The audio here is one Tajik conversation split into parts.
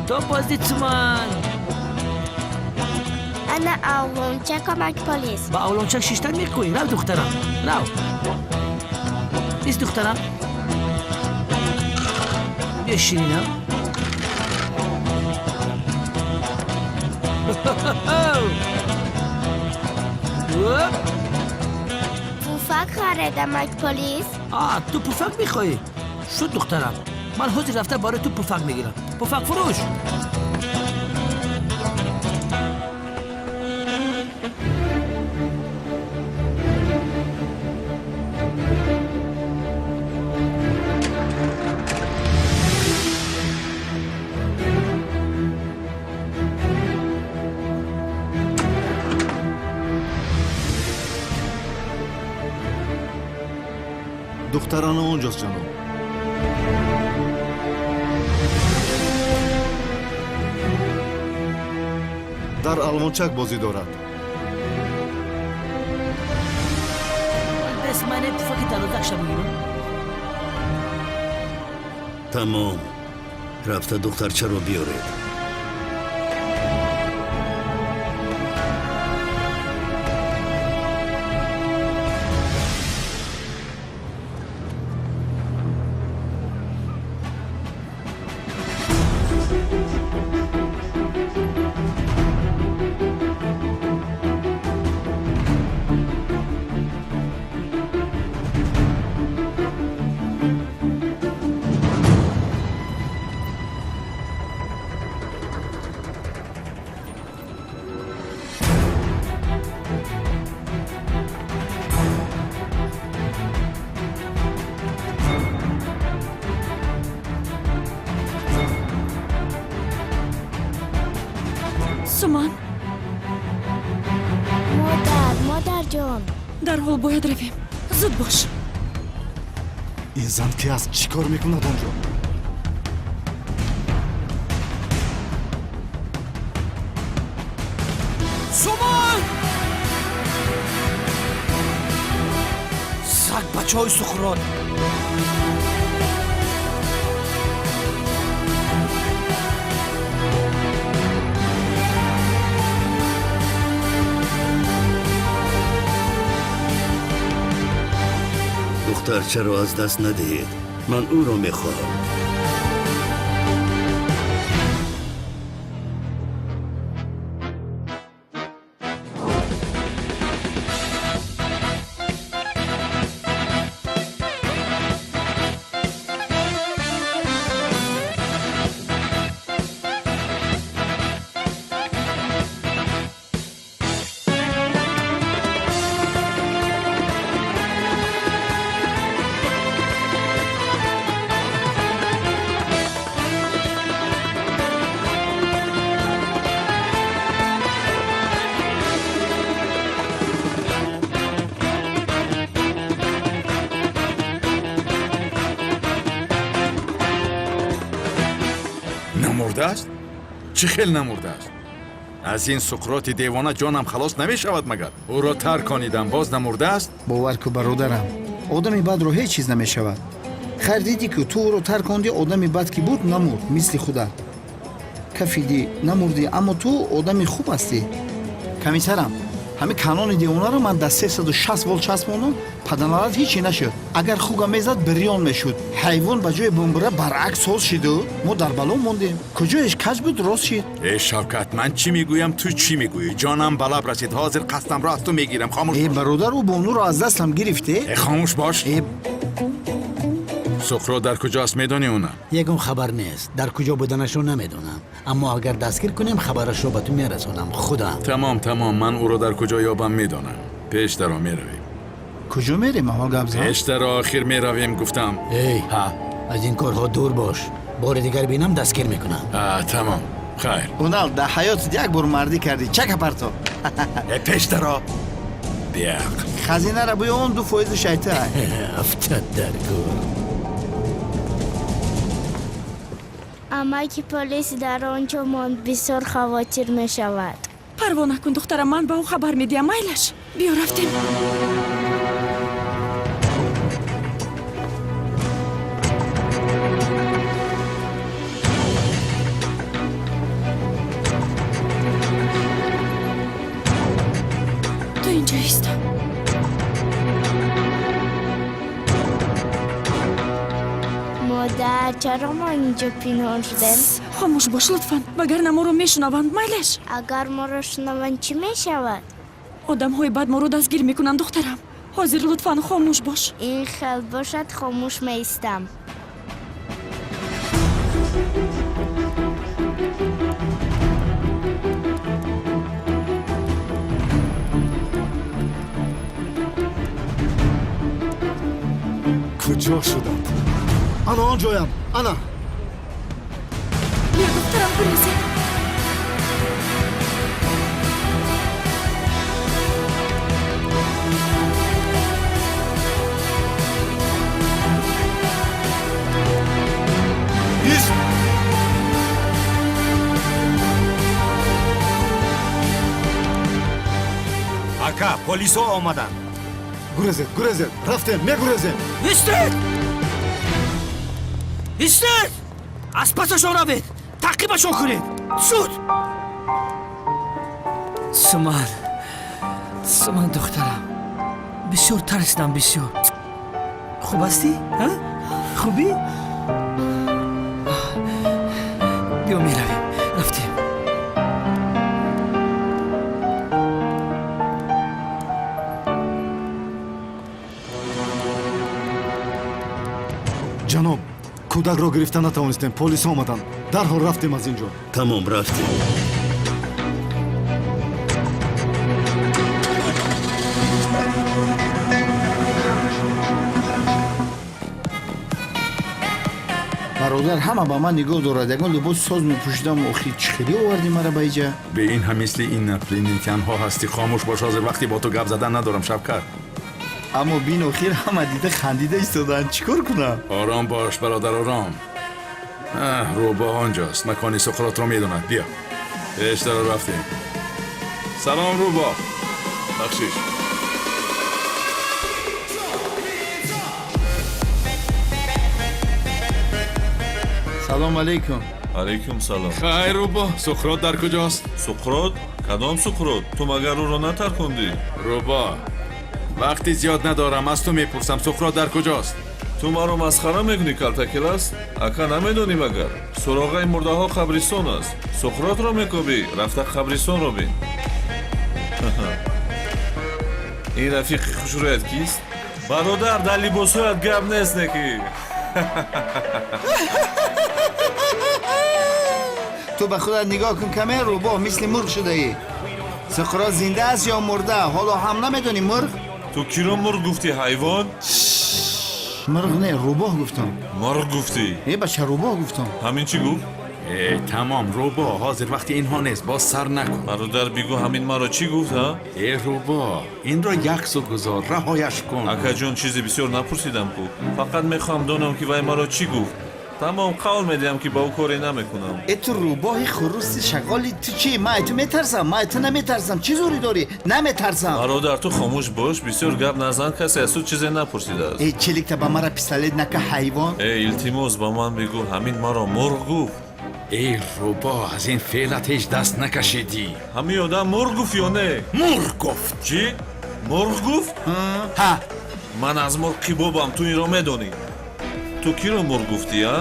То боздид Суман. Ана авлончак, амаки полис. Ба авлончак шиштан мехоҳӣ? Рав, духтарам, рав. Бист, духтарам, бия, ширинам. Оп! Пуфак харед, амаки полис. А, ту пуфак мехоҳӣ? Шуд, духтарам, ман ҳозир рафта барои ту пуфак мегирам. Пуфак фурӯш. Духтарана онҷост, ҷаноб. Дар алвончак бозӣ дорад. Даст мане пуфаки дарозакша бигирам. Тамом, рафта духтарчаро биёред. Суман. Модар, модарҷон. Дарҳол бояд равем, зуд бош. Ин зан ки аст? Чӣ кор мекунад он ҷо? Суман! Саг бачаҳои Сухрот. Духтарчаро аз даст надиҳед, ман ӯро мехоҳам. Намурдааст? Чӣ хел намурдааст? Аз ин Суқроти девона ҷонам халос намешавад. Магар ӯро тарконидам, боз намурдааст? Бовар ку, бародарам, одами бадро ҳеҷ чиз намешавад. Хайр, дидӣ, ки ту ӯро таркондӣ, одами бад ки буд, намурд. Мисли худат кафидӣ, намурдӣ, аммо ту одами хуб ҳастӣ. Комиссарам, ҳамин канони девонаро ман дар 360 волт часпондам, паданалат ҳичи нашуд. Агар хуга мезад, бирён мешуд. Ҳайвон ба ҷои бумбура баръакс соз шиду мо дар бало мондем. Куҷоеш каҷ буд, рост шид. Э, Шавкат, ман чӣ мегӯям, ту чӣ мегӯӣ? Ҷонам ба лаб расид. Ҳозир қасдамро аз ту мегирам. Хомӯш Э, бош. бародар, ӯ бонуро аз дастам гирифте. Э, хомӯш бош. Э. Суқрот дар куҷо аст, медонӣ уна? Ягон хабар нест, дар куҷо буданашро намедонам, аммо агар дастгир кунем, хабарашро ба ту мерасонам худам. Тамом, тамом, ман ӯро дар куҷо ёбам медонам. Пеш даро, меравем. Куҷо мерем, аввал гап зан. Пеш даро, охир меравем, гуфтам. Эй! Ҳа. Аз ин корҳо дур бош, бори дигар бинам, дастгир мекунам. А, тамом, хайр. Унал, дар ҳаётат як бор мардӣ кардӣ, чака парто. Э, пеш даро, беақл. Хазинара буё, он 2 фоизи шайтай. Афтад дар гӯр. Амаки полис дар он ҷо монд, бисёр хавотир мешавад. Парво накун, духтарам, ман ба ӯ хабар медиҳам. Майлаш, биё, рафтем. Чаро мо инҷо пинҳон шудем? Хомӯш бош, лутфан, вагарна моро мешунаванд. Майлаш. Агар моро шунаванд, чӣ мешавад? Одамҳои бад моро дастгир мекунанд, духтарам. Ҳозир лутфан хомӯш бош. Ин хел бошад, хомӯш меистам. Куҷо шуданд? Ана он ҷоям, ана. Биё, духтарам, гурезем. Ист! Ака, полисҳо омаданд. Гурезед, гурезед, рафтем, мегурезем. Истед! Истед! Аз пасашон равед, таъқибашон кунед зуд. Суман, Суман, духтарам, бисёр тарсидам, бисёр. Хуб ҳастӣ? Хубӣ? Биё, меравем, рафтем. Ҷаноб, кӯдакро гирифта натавонистем, полис омаданд, дарҳол рафтем аз ин ҷо. Тамом, рафтем. Бародар, ҳама ба ман нигоҳ дорад, ягон либоси соз мепӯшидам. Охи, чӣ хеле овардӣ мара ба иҷа? Бе ин ҳам мисли инопланетянҳо ҳастӣ. Хомӯш бош, ҳозир вақти бо ту гап задан надорам, Шавкат. Аммо бин, охир ҳама дида хандида истодаанд, чӣ кор кунам? Ором бош, бародар, ором. Рӯбоҳ онҷост, макони Суқротро медонад. Биё, пештаро рафтем. Салом, рӯбоҳ, бахшиш. Салом алейкум. Алейкум салом. Хайр, рӯбоҳ, Суқрот дар куҷост? Суқрот? Кадом Суқрот? Ту магар ӯро натаркондӣ? Рӯбоҳ, вақти зиёд надорам, аз ту мепурсам, Суқрот дар куҷост? Ту маро масхара мекунӣ, калтакелас? Ака, намедонӣ магар? Суроғаи мурдаҳо қабристон аст. Суқротро мекобӣ, рафта қабристонро бин. Ин рафиқи хушрӯят кист? Бародар, дар либосҳоят гап нест, неки. Ту ба худат нигоҳ кун каме, рӯбоҳ, мисли мурғ шудаӣ. Суқрот зинда аст ё мурда, ҳоло ҳам намедонӣ, мурғ? Ту киро мурғ гуфтӣ, ҳайвон? Мурғ не, рӯбоҳ гуфтам. Мурғ гуфтӣ. Э, бача, рӯбоҳ гуфтам. Ҳамин чӣ гуфт? Э, тамом, рӯбоҳ, ҳозир вақти инҳо нест, боз сар накун. Бародар, бигӯ, ҳамин маро чӣ гуфт, ҳа? Э, рӯбоҳ, инро як су гузор, раҳояш кун. Акаҷон, чизе бисёр напурсидам ку, фақат мехоҳам донам, ки вай маро чӣ гуфт. Тамом, қавл медиҳам, ки ба ӯ коре намекунам. Э, ту рӯбоҳи хуруси шағоли, ту чӣ? Ман ай ту метарсам? Ман ай ту наметарсам, чӣ зӯрӣ дорӣ? Наметарсам. Бародар, ту хомӯш бош, бисёр гап назан, касе аз ту чизе напурсидааст. Э, челикта, ба мара пистолет нака, ҳайвон. Э, илтимос, ба ман бигӯ, ҳамин маро мурғ гуфт? Эй, рӯбоҳ, аз ин феълат ҳеҷ даст накашидӣ. Ҳамин одам мурғ гуфт ё не? Мурғ гуфт. Чӣ, мурғ гуфт? Ҳа. Ман аз мурғ қибобам, ту инро медонӣ. Ту киро мурғ гуфтӣ, а?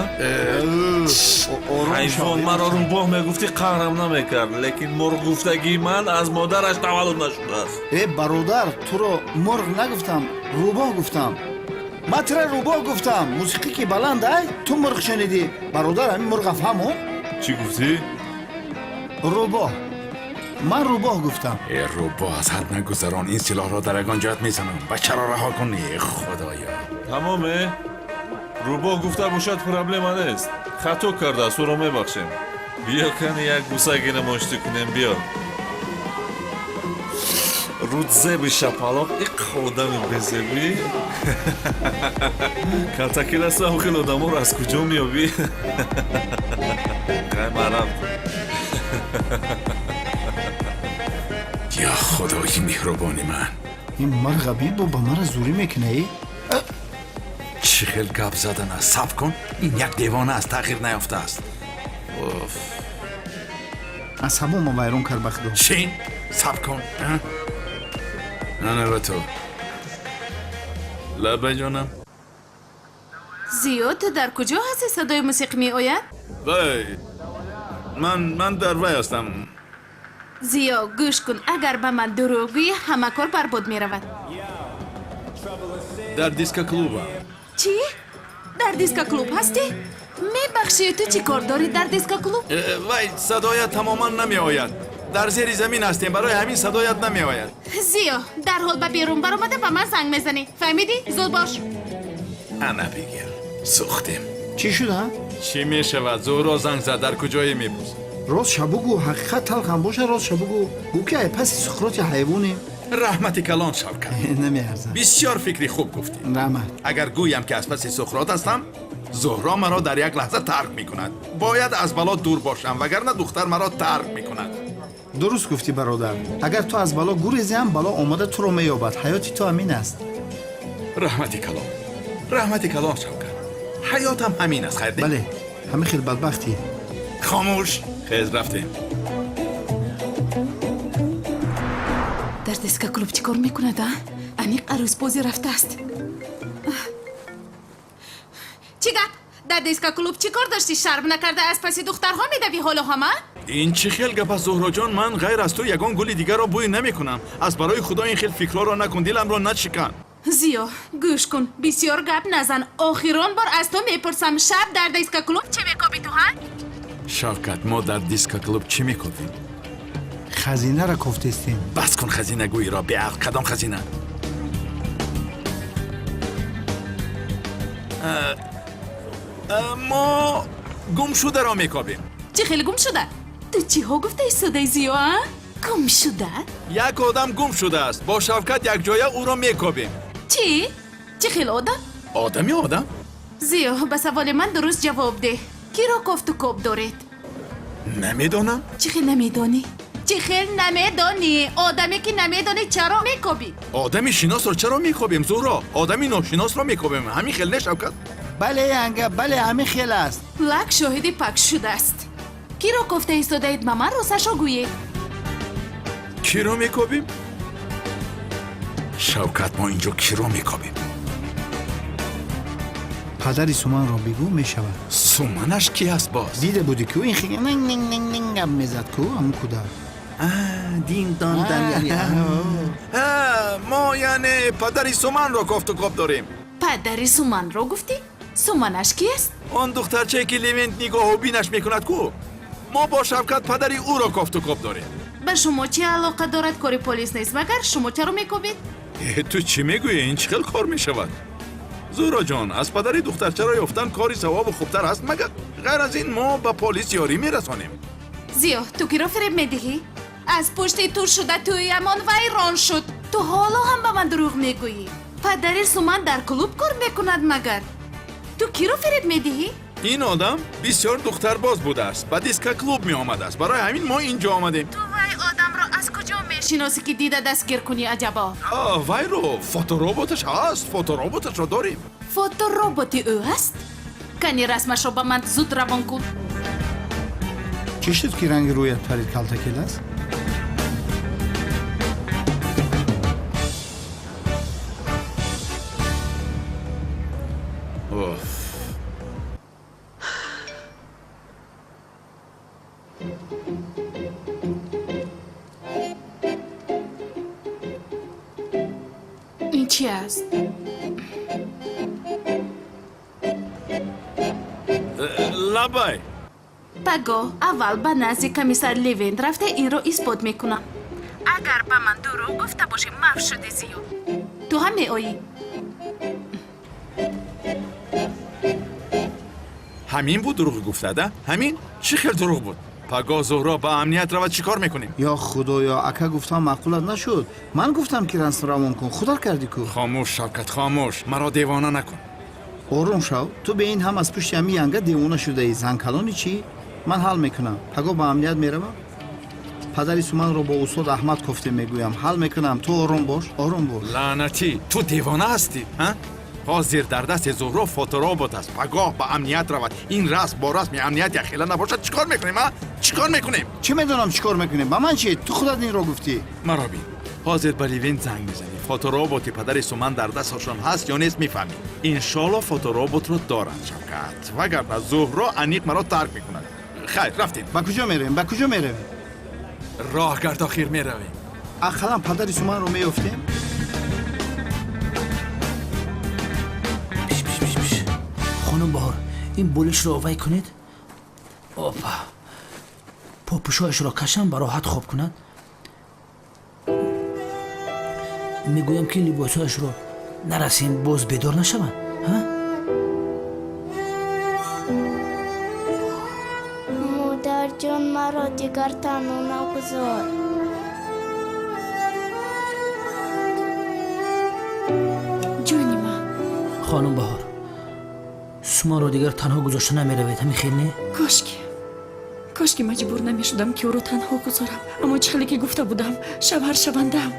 Ҳайвон, маро рӯбоҳ мегуфтӣ, қаҳрам намекард, лекин мурғ гуфтагии ман аз модараш таваллуд нашудааст. Э, бародар, туро мурғ нагуфтам, рӯбоҳ гуфтам. Ман тура рӯбоҳ гуфтам. Мусиқӣ ки баланд ай, ту мурғ шунидӣ. Бародар, ҳамин мурға фаҳмон. Чӣ гуфтӣ? Рӯбоҳ, ман рӯбоҳ гуфтам. Э, рӯбоҳ, аз ҳад нагузарон, ин силоҳро дар ягон ҷоят мезанам. Бачаро раҳо кун, э, худоё. Тамом, э, рӯбоҳ гуфта бошад, проблема нест, хато кардааст, ӯро мебахшем. Биё, кани як буса гирем, оштӣ кунем, биё. Рӯдзеби шапалоқ, иқ одами безебӣ. Калтакиласам, хел одаморо аз куҷо меёбӣ? Қай, ман рафт. Ё худои меҳрубони ман! Ин мурға бибо, ба мара зӯрӣ мекуна, э. Чӣ хел гап задан аст? Сабр кун, ин як девона аст, тағйир наёфтааст. Уф. Асабома вайрон кард, ба худо. Шин, сабр кун. Ана ба ту, лаба ҷонам. Зиё, ту дар куҷо ҳасти? Садои мусиқӣ меояд? Вай, ман дар вай ҳастам. Зиё, гӯш кун, агар ба ман дурӯғ гӯӣ, ҳама кор барбод меравад. Дар дискоклубам. Чӣ? Дар дискоклуб ҳастӣ? Мебахшӣ, ту чӣ кор дорӣ дар дискоклуб? Вай, садоят тамоман намеояд. Дар зери замин ҳастем, барои ҳамин садоят намеояд. Зиё, дарҳол ба берун баромада ба ман занг мезанӣ. Фаҳмидӣ? Зуд бош. Ана бигир, сӯхтем. Чӣ шуда? Чӣ мешавад? Зуҳро занг зад, дар куҷое мепурсад. Рост шабугӯ, ҳақиқат талхам боша, рост шабугӯ. Гӯ ки ай паси Суқроти ҳайвонем. Раҳмати калон, Шавкат. Намеарзад. Бисёр фикри хуб гуфтӣ. Раҳмат. Агар гӯям ки аз паси Суқрот ҳастам, Зуҳро маро дар як лаҳза тарк мекунад. Бояд аз бало дур бошам, вагарна духтар маро тарк мекунад. Дуруст гуфтӣ, бародар. Агар ту аз бало гурезӣ ҳам, бало омада туро меёбад. Ҳаёти ту ҳамин аст. Раҳмати калон, раҳмати калон, Шавкат. Ҳаётам ҳамин аст, хайр? Бале, ҳамин хел бадбахтӣ. Хомӯш, хез, рафтем. Дар дискоклуб чӣ кор мекунад, а? Аниқ арӯсбозӣ рафтааст. Чӣ гап? Дар дискоклуб чӣ кор доштӣ? Шарм накарда аз паси духтарҳо медавӣ ҳоло ҳама? Ин чӣ хел гап аст, Зуҳроҷон? Ман ғайр аз ту ягон гули дигарро бӯй намекунам. Аз барои Худо ин хел фикрҳоро накун, диламро нашикан. Зиё, гӯш кун, бисёр гап назан. Охирон бор аз ту мепурсам, шаб дар дискоклуб чӣ мекобӣ ту, ҳа? Шавкат, мо дар дискоклуб чӣ мекобем? Хазинаро кофтестем. Бас кун хазинагӯиро, беақл. Кадом хазина? Мо гумшударо мекобем. Чӣ хеле гумшуда? Ту чиҳо гуфта истодаи, Зиё, а? Гумшуда? Як одам гум шудааст, бо Шавкат якҷоя ӯро мекобем. Чӣ? Чӣ хел одам? Одами одам. Зиё, ба саволи ман дуруст ҷавоб деҳ. Киро кофту коб доред? Намедонам. Чӣ хел намедонӣ? Чӣ хел намедонӣ? Одаме ки намедонӣ, чаро мекобӣ? Одами шиносро чаро мекобем, Зуҳро? Одами ношиносро мекобем. Ҳамин хел не, Шавкат? Бале, янга, бале, ҳамин хел аст. Лак шоҳиди пак шудааст. Киро кофта истодаед, ба ман росташо гӯед. Киро мекобем, Шавкат? Мо инҷо киро мекобем? Падари Суманро бигӯ, мешавад. Суманаш ки аст боз? Дида будӣ ку, ин хел гап мезад ку, ҳамун кӯдак. Дин дон дан, яъне мо, яъне падари Суманро кофту коб дорем. Падари Суманро гуфтӣ? Суманаш ки аст? Он духтарчае ки Левент нигоҳу бинаш мекунад ку. Мо бо Шавкат падари ӯро кофту коб дорем. Ба шумо чӣ алоқа дорад? Кори полис нест магар? Шумо чаро мекобед? Ту чӣ мегӯӣ? Ин чӣ хел кор мешавад, Зуҳроҷон? Аз падари духтарчаро ёфтан кори савобу хубтар аст магар? Ғайр аз ин, мо ба полис ёрӣ мерасонем. Зиё, ту киро фиреб медиҳӣ? Аз пушти ту шуда тӯямон вайрон шуд. Ту ҳоло ҳам ба ман дурӯғ мегӯӣ. Падари Суман дар клуб кор мекунад магар? Ту киро фиреб медиҳӣ? Ин одам бисёр духтарбоз будааст, ба дискоклуб меомадааст, барои ҳамин мо инҷо омадем. Ту вай одамро аз куҷо мешиносӣ, ки дида дастгир кунӣ, аҷабо? Вайро фотороботаш ҳаст, фотороботашро дорем. Фотороботи ӯ ҳаст? Кани, расмашро ба ман зуд равон кун. Чӣ шуд, ки ранги рӯят парид, калтакел аст? Оф. Ин чи аст? Лабай. Пагоҳ аввал ба назди комиссар Левент рафта, инро исбот мекунам. Агар ба ман дурӯғ гуфта бошӣ, маф шуди. Зиё, ту ҳам меоӣ. Ҳамин буд дурӯғ гуфтада? Ҳамин чӣ хел дурӯғ буд? Пагоҳ Зуҳро ба амният равад, чӣ кор мекунем? Ё Худоё, ака, гуфтам, маъқулат нашуд. Ман гуфтам, ки расм равон кун, худат кардӣ ку. Хомӯш, Шавкат, хомӯш, маро девона накун. Ором шав. Ту бе ин ҳам аз пушти ҳамин янга девона шудаӣ. Занкалони чӣ? Ман ҳал мекунам. Пагоҳ ба амният меравам, падари Суманро бо устод Аҳмад кофте мегӯям. Ҳал мекунам, ту ором бош, ором бош. Лаънатӣ, ту девона ҳастӣ, ҳа? Ҳозир дар дасти Зуҳро фоторобот аст, пагоҳ ба амният равад, ин расм бо расми амният якхела набошад, чӣ кор мекунем, а? Чӣ кор мекунем? Чӣ медонам, чӣ кор мекунем? Ба ман чӣ? Ту худат инро гуфтӣ. Маро бин, ҳозир ба Ливент занг мезанӣ, фотороботи падари Суман дар дасташон ҳаст ё нест, мефаҳмӣ. Иншоалло фотороботро доранд, Шавкат, вагарна Зуҳро аниқ маро тарк мекунад. Хайр, рафтем. Ба куҷо меравем? Ба куҷо меравем? Роҳ гард охир меравем. Ақаллан падари Суманро меёфтем. Хонум Баҳор, ин болишро вай кунед. Опа, попӯшояшро кашам, ба роҳат хоб кунад. Мегӯям, ки либосҳояшро нарасем, боз бедор нашаванд. Модарҷон, маро дигар танҳо нагузор. Ҷони ман. Хонум Баҳор, Суманро дигар танҳо гузошта намеравед, ҳамин хел не? Кошки, кошки маҷбур намешудам, ки ӯро танҳо гузорам, аммо чӣ хеле ки гуфта будам, шавҳар шавандаам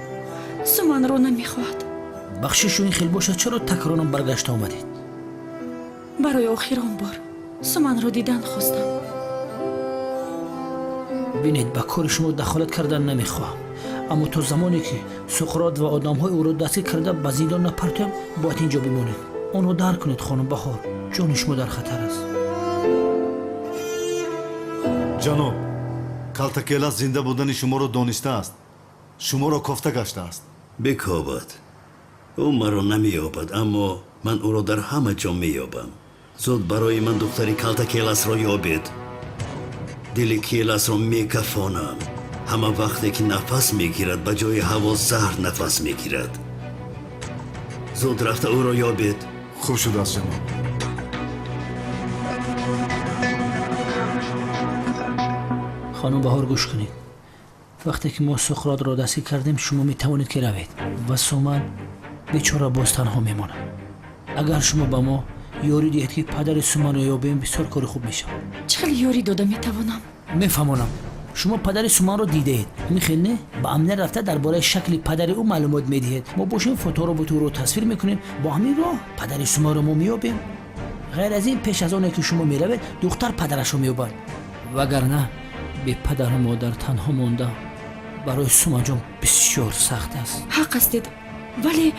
Суманро намехоҳад. Бахшишу, ин хел бошад, чаро такроран баргашта омадед? Барои охирон бор Суманро дидан хостам. Бинед, ба кори шумо дахолат кардан намехоҳам, аммо то замоне ки Суқрот ва одамҳои ӯро дастгир карда ба зиндон напартоям, бояд инҷо бимонед. Онро дарк кунед, хонум Баҳор, ҷони шумо дар хатар аст. Ҷаноб, Калтакелас зинда будани шуморо донистааст, шуморо кофта гаштааст. Бикобад, ӯ маро намеёбад, аммо ман ӯро дар ҳама ҷо меёбам. Зуд барои ман духтари Калтакеласро ёбед. Дили Келасро мекафонам. Ҳама вақте ки нафас мегирад, ба ҷои ҳаво заҳр нафас мегирад. Зуд рафта ӯро ёбед. Хуб шудааст, ҷаноб. Хонум Баҳор, гӯш кунед. Вақте ки мо Суқротро дастгир кардем, шумо метавонед ки равед ва Суман бечора боз танҳо мемонад. Агар шумо ба мо ёрӣ диҳед, ки падари Суманро ёбем, бисёр кори хуб мешавад. Чӣ хел ёрӣ дода метавонам? Мефаҳмонам. Шумо падари Суманро дидаед, ҳамин хел не? Ба амният рафта дар бораи шакли падари ӯ маълумот медиҳед. Мо бошем, фотороботи ӯро тасвир мекунем. Бо ҳамин роҳ падари Суманро мо меёбем. Ғайр аз ин, пеш аз оне ки шумо меравед, духтар падарашро меёбад. Вагарна бе падару модар танҳо монда барои Суманҷон бисёр сахт аст. Ҳақ ҳастед, вале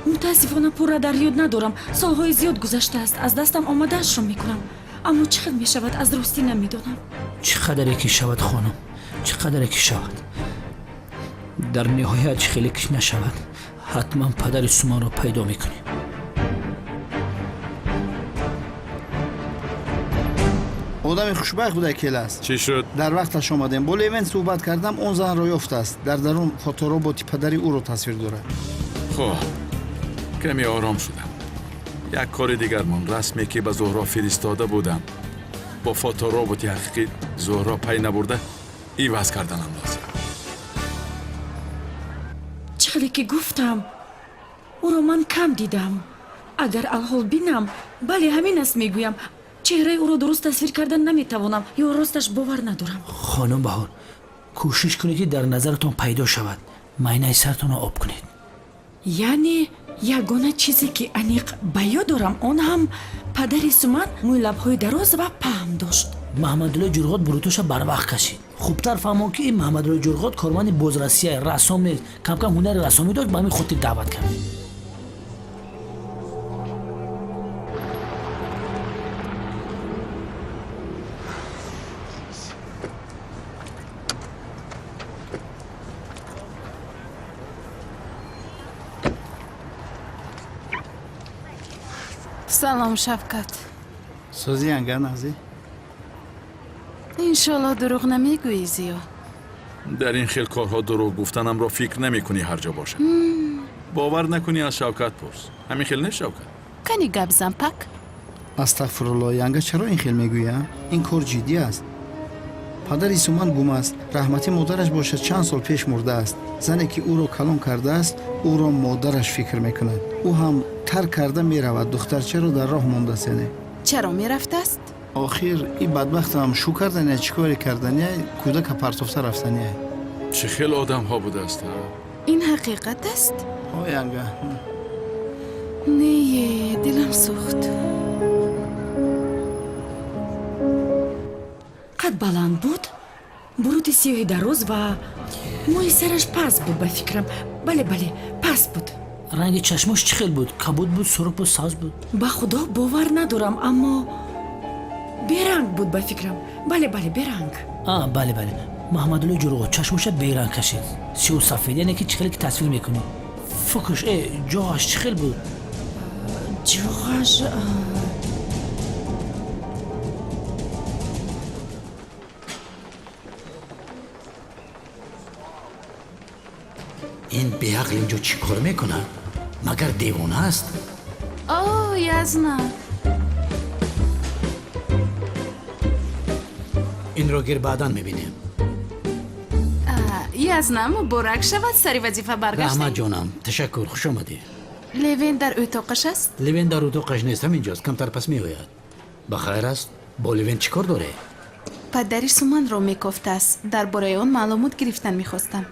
мутаассифона пурра дар ёд надорам. Солҳои зиёд гузаштааст. Аз дастам омадаашро мекунам, аммо чӣ хел мешавад, аз ростӣ намедонам. Чӣ қадаре ки шавад, хонум, чӣ қадаре ки шавад. Дар ниҳоят, чӣ хеле ки нашавад, ҳатман падари Суманро пайдо мекунем. Одами хушбахт буда Келас. Чӣ шуд? Дар вақташ омадем. Бо Левен суҳбат кардам, он занро ёфтааст. Дар дарун фотороботи падари ӯро тасвир дорад. Хуб, каме ором шудам. Як кори дигар мон. Расме ки ба Зуҳро фиристода будам, бо фотороботи ҳақиқӣ Зуҳро пай набурда иваз карданам лозим. Чӣ хеле ки гуфтам, ӯро ман кам дидам. Агар алҳол бинам, бале, ҳамин аст мегӯям. Чеҳраи ӯро дуруст тасвир кардан наметавонам ё росташ бовар надорам. Хонум Баҳор, кӯшиш кунед, ки дар назаратон пайдо шавад. Майнаи сартонро об кунед. Яъне ягона чизе ки аниқ ба ёд дорам, он ҳам падари Суман мӯи лабҳои дароз ва паҳм дошт. Маҳмадуллои Ҷурғот бурутоша барвақт кашид. Хубтар фаҳмон, ки ин Маҳмадуллои Ҷурғот корманди бозрасия, рассом нест. Камкам ҳунари рассомӣ дошт, ба ҳамин хотир даъват кард. Салом, Шавкат. Сӯзи, янга, нағзӣ? Иншолло, дурӯғ намегӯӣ, Зиё. Дар ин хел корҳо дурӯғ гуфтанамро фикр намекунӣ, ҳар ҷо бошад. Бовар накунӣ, аз Шавкат пурс. Ҳамин хел нест, Шавкат? Кани гап зан, пак. Астағфирулло, янга, чаро ин хел мегӯя? Ин кор ҷиддӣ аст. Падари Суман гум аст. Раҳмати модараш бошад, чанд сол пеш мурдааст. Зане ки ӯро калон кардааст, ӯро модараш фикр мекунад. Ӯ ҳам тарк карда меравад. Духтарчаро дар роҳ мондасене. Чаро мерафтааст? Охир ин бадбахтам шу кардания, чӣ коре кардания, кӯдака партофта рафтания. Чӣ хел одамҳо будааст? Ин ҳақиқат аст? О, янга. Не, дилам сӯхт. Қад баланд буд, бурути сиёҳи дароз ва мӯи сараш паст буд, ба фикрам. Бале, бале, паст буд. Ранги чашмош чӣ хел буд? Кабуд буд, сурх буд, сабз буд? Ба худо, бовар надорам, аммо беранг буд, ба фикрам. Бале, бале, беранг. А, бале, бале, Маҳмадулло Ҷуруғо чашмоша беранг кашид, сиёҳу сафед, яъне ки чӣ хеле ки тасвир мекунӣ. Фукш, ҷоғаш чӣ хел буд? Ҷоғаш. Ин беақл инҷо чӣ кор мекунад? Магар девона аст? О, Язна. Инро гир, баъдан мебинем. Язна, муборак шавад, сари вазифа баргаштем. Раҳмат, ҷонам, ташаккур, хуш омадӣ. Левен дар утоқаш аст? Левен дар утоқаш нест, ҳаминҷост, камтар пас меояд. Ба хайр аст? Бо Левен чӣ кор дорӣ? Падари Суманро мекофтааст, дар бораи он маълумот гирифтан мехостам.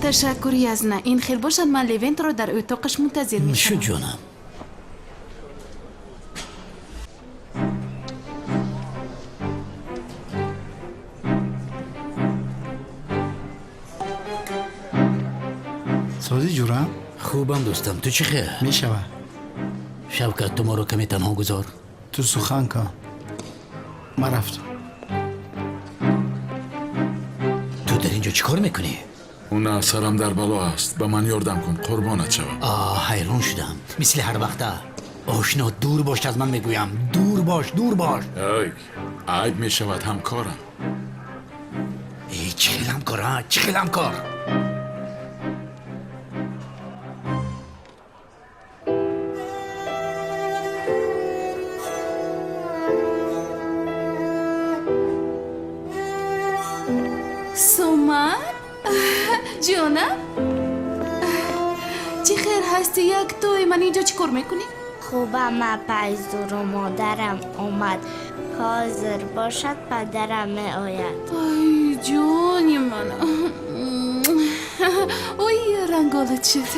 Ташаккур, Язна. Ин хел бошад, ман Левентро дар утоқаш мунтазир Шуд, мешавам. Ҷонам. Созӣ, ҷура? Хубам, дӯстам, ту чӣ хел? Мешавад. Шавкат, ту моро каме танҳо гузор. Ту сухан кун, ман рафтам. Ту дар ин ҷо чӣ кор мекунӣ? Уна, сарам дар бало аст, ба ман ёрдам кун, қурбонат шавам. А, ҳайрон шудам, мисли ҳар вақта. Ошно, дур бош аз ман, мегӯям, дур бош, дур бош. Ай, айб мешавад, ҳамкорам. Э, чӣ хел ҳамкор, а, чӣ хел ҳамкор? Суман, ҷонам, чӣ хел ҳасти, яктои ман инҷо чӣ кор мекунӣ? Хубам, апайзуру, модарам омад, ҳозир бошад падарам меояд. Ой, ҷони ман, ой, ранголат шуд.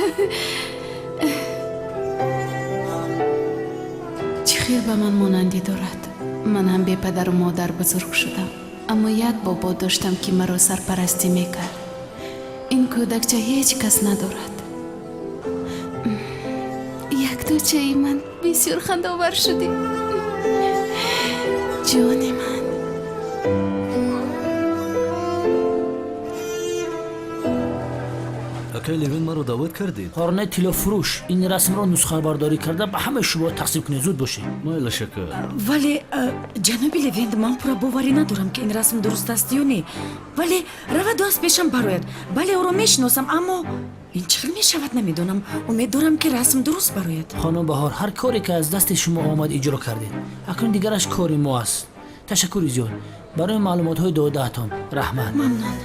Чӣ хел ба ман монандӣ дорад. Ман ҳам бепадару модар бузург шудам, аммо як бобо доштам, ки маро сарпарастӣ мекард. Ин кӯдакча ҳеҷ кас надорад. Якточаи ман, бисёр хандаовар шудӣ, ҷони ман. Акай Левен, маро даъват кардед? Қорнаи тиллофурӯш, ин расмро нусхабардорӣ карда ба ҳамаи шумо тақсим кунед, зуд бошед. Майлаш, ака. Вале, ҷаноби Левент, ман пурра боварӣ надорам, ки ин расм дуруст аст ё не, вале раваду аз пешам барояд. Бале, ӯро мешиносам, аммо ин чӣ хел мешавад, намедонам. Умед дорам, ки расм дуруст барояд. Хонум Баҳор, ҳар коре ки аз дасти шумо омад, иҷро кардед, акнун дигараш кори мо аст. Ташаккури зиёд барои маълумотҳои додаатон, раҳмат. Мамнун.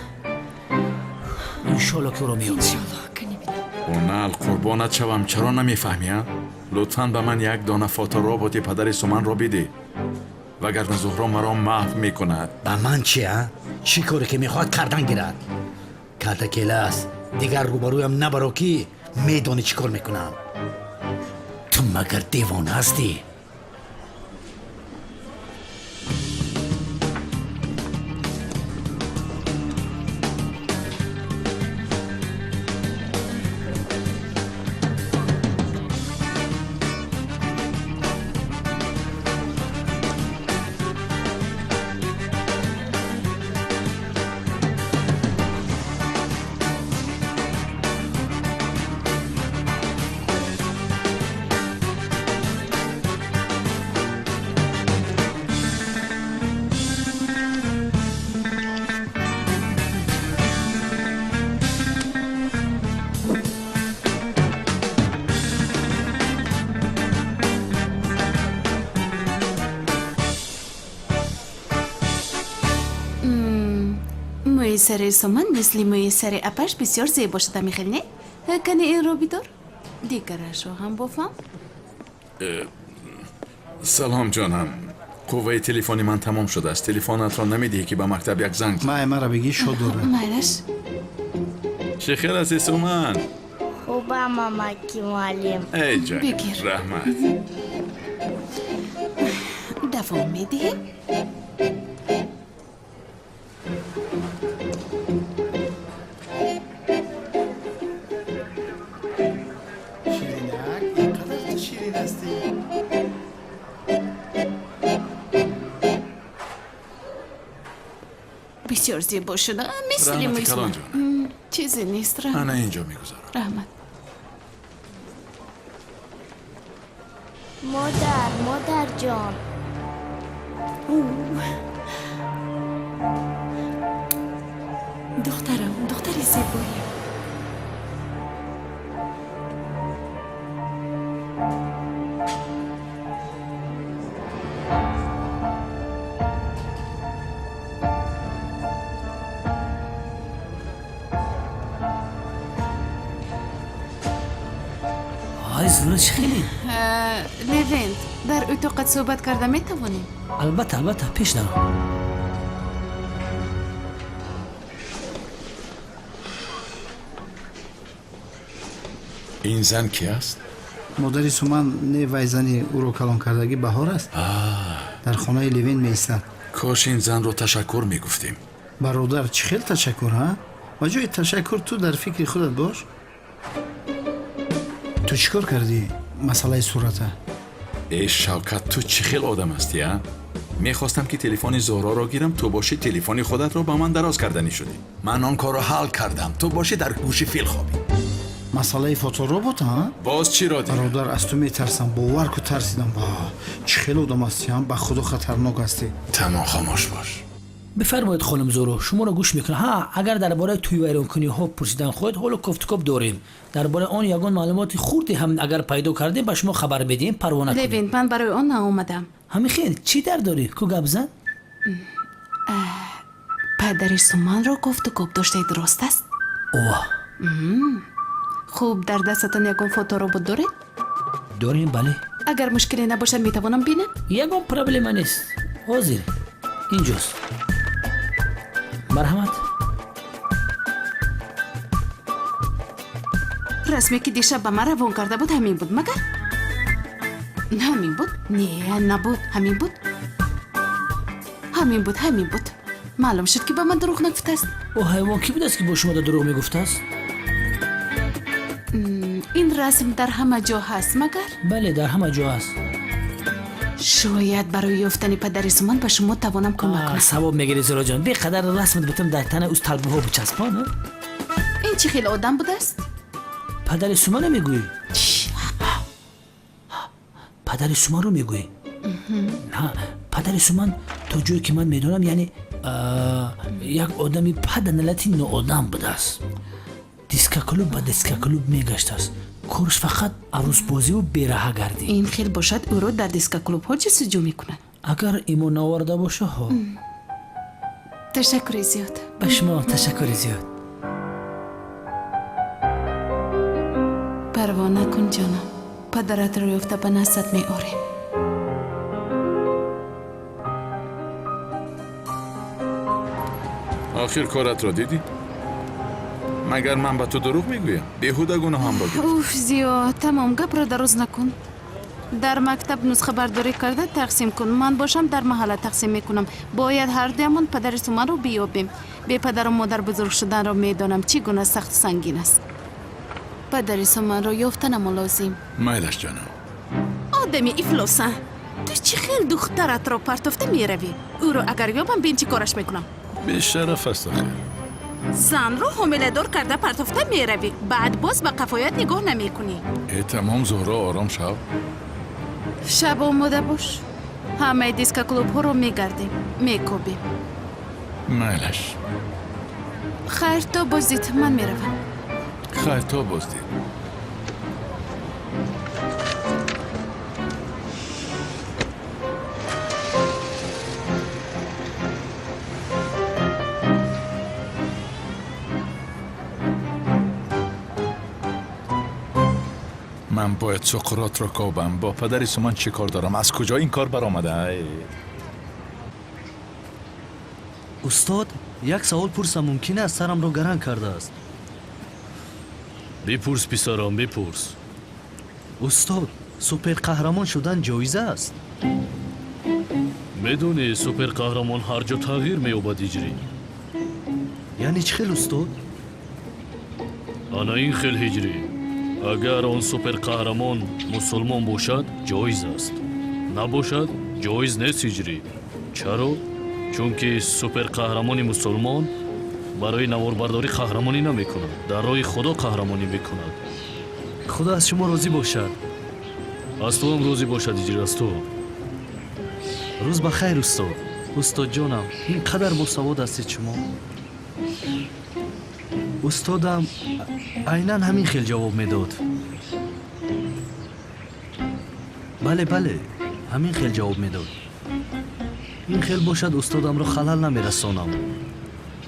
Иншолло, ки ӯро меёбем. Иншолло, кани бинам. Онал, қурбонат шавам, чаро намефаҳмӣ, а? Лутфан ба ман як дона фотороботи падари Суманро бидеҳ, вагарна Зуҳро маро маҳв мекунад. Ба ман чи, а? Чӣ коре ки мехоҳад, кардан гирад. Калта келас, дигар рӯбарӯям набаро, ки медонӣ чӣ кор мекунам. Ту магар девона ҳастӣ? Мӯи сари Суман мисли мӯи сари апаш бисёр зебо шуда, михел, не? Кани, инро бидор. Дигарашро ҳам бофам. Салом ҷонам. Қувваи телефони ман тамом шудааст. Телефонатро намедиҳӣ ки ба мактаб як занг май маро бигӣ шод дорад. Майлаш. Чӣ хел ҳастӣ, Суман? Хубам, амаки муаллим. Эй ҷон, Бигир. раҳмат. Давом медиҳем? Ширинак, ин қадар ту ширин ҳастӣ. Бисёр зебо шуда, мисли Раҳмати мӯи калон Суман. ҷонам. Чизе нест, раҳмат. Ана инҷо мегузорам. Раҳмат. Модар, модарҷон. Духтарам, духтари зебоем. Ай Зуҳро, чӣ хеле? Левент, дар утоқат суҳбат карда метавонем? Албатта, албатта, пеш даро. Ин зан ки аст? Модари Суман не, вай зани ӯро калон кардагӣ Баҳор аст. Дар хонаи Левин меистад. Кош ин занро ташаккур мегуфтем. Бародар, чӣ хел ташаккур, ҳа? Ба ҷои ташаккур ту дар фикри худат бош. Ту чӣ кор кардӣ масъалаи сурата? Э Шавкат, ту чӣ хел одам ҳастӣ, а? Мехостам ки телефони Зуҳроро гирам, ту бошӣ телефони худатро ба ман дароз карданӣ шудӣ. Ман он корро ҳал кардам, ту бошӣ дар гӯши фил хобӣ. Масъалаи фоторобот, ҳа? Боз чиро дигар? Бародар, аз ту метарсам, бовар ку, тарсидам. Ва чӣ хел одам ҳастӣ, ҳа? Ба худо хатарнок ҳастӣ. Тамом, хомӯш бош. Бифармоед, хонум Зуҳро, шуморо гӯш мекунам. Ҳа, агар дар бораи тӯйвайронкуниҳо пурсидан хоҳед, ҳоло кофтукоб дорем. Дар бораи он ягон маълумоти хурде ҳам агар пайдо кардем, ба шумо хабар медиҳем, парво накунед. Левент, ман барои он наомадам. Ҳамин хел, чӣ дард дорӣ? Ку гап зан? Падари Суманро кофтукоб доштаед, рост аст? Ова. Хуб, дар дастатон ягон фоторобот доред? Дорем, бале. Агар мушкиле набошад, метавонам бинам? Ягон проблема нест. Ҳозир инҷост. Марҳамат. Расме ки дишаб ба ман равон карда буд, ҳамин буд, магар? Ҳамин буд? Не, набуд. Ҳамин буд, ҳамин буд, ҳамин буд. Маълум шуд, ки ба ман дурӯғ нагуфтааст. Ӯ ҳайвон кӣ будааст, ки бо шумо да дурӯғ мегуфтааст? Ин расм дар ҳама ҷо ҳаст, магар? Бале, дар ҳама ҷо ҳаст. Шояд барои ёфтани падари Суман ба шумо тавонам кӯмак кунам. Савоб мегирӣ, Зуҳроҷон. Беқадар расмат бутам дар танаи ӯ талбаҳо бичаспон. Ин чӣ хел одам будааст? Падари Сумана мегӯӣ? Падари Суманро мегӯӣ? Ҳа, падари Суман то ҷое ки ман медонам, яъне як одами паданалати ноодам будааст. Дискоклуб ба дискоклуб мегаштааст. Корш фақат арӯсбозиву бераҳагардӣ. Ин хел бошад, ӯро дар дискоклубҳо ҷустуҷӯ мекунад. Агар имон наоварда боша, ҳо. Ташаккури зиёд. Ба шумо ташаккури зиёд. Парво накун, ҷонам, падаратро ёфта ба наздат меорем. Охир коратро дидӣ? Магар ман ба ту дурӯғ мегӯям? Беҳуда гуноҳамро гирифт. Уф, Зиё, тамом, гапро дароз накун. Дар мактаб нусхабардорӣ карда тақсим кун, ман бошам дар маҳалла тақсим мекунам. Бояд ҳардуямон падари Суманро биёбем. Бепадару модар бузург шуданро медонам, чӣ гуна сахту сангин аст. Падари Суманро ёфтанамо лозим. Майлаш, ҷонам. Одами ифлоса, ту чӣ хел духтаратро партофта меравӣ? Ӯро агар ёбам, бин чӣ кораш мекунам. Бешараф аст охир. Занро ҳомиладор карда партофта меравӣ, баъд боз ба қафоят нигоҳ намекунӣ. Э тамом, Зуҳро, ором шав. Шаб омода бош, ҳамаи дискоклубҳоро мегардем, мекобем. Майлаш. Хайр, то боздид, ман меравам. Хайр, то боздид. Ман бояд Соқротро кобам. Бо падари Суман чӣ кор дорам? Аз куҷо ин кор баромада? Устод, як савол пурсам мумкин аст? Сарамро гаранг кардааст. Бипурс, писарам, бипурс. Устод, суперқаҳрамон шудан ҷоиз аст? Медонӣ, суперқаҳрамон ҳар ҷо тағйир меёбад, Ҳиҷрӣ. Яъне чӣ хел, устод? Ана ин хел, Ҳиҷрӣ. Агар он суперқаҳрамон мусулмон бошад, ҷоиз аст. Набошад, ҷоиз нест, Ҳиҷрӣ. Чаро? Чунки суперқаҳрамони мусулмон барои наворбардорӣ қаҳрамонӣ намекунад, дар роҳи Худо қаҳрамонӣ мекунад. Худо аз шумо розӣ бошад. Аз ту ҳам розӣ бошад, Ҳиҷрӣ, аз ту. Рӯз ба хайр, устод. Устодҷонам, ин қадар босавод ҳастед шумо. Устодам айнан ҳамин хел ҷавоб медод. Бале, бале, ҳамин хел ҷавоб медод. Ин хел бошад, устодамро халал намерасонам.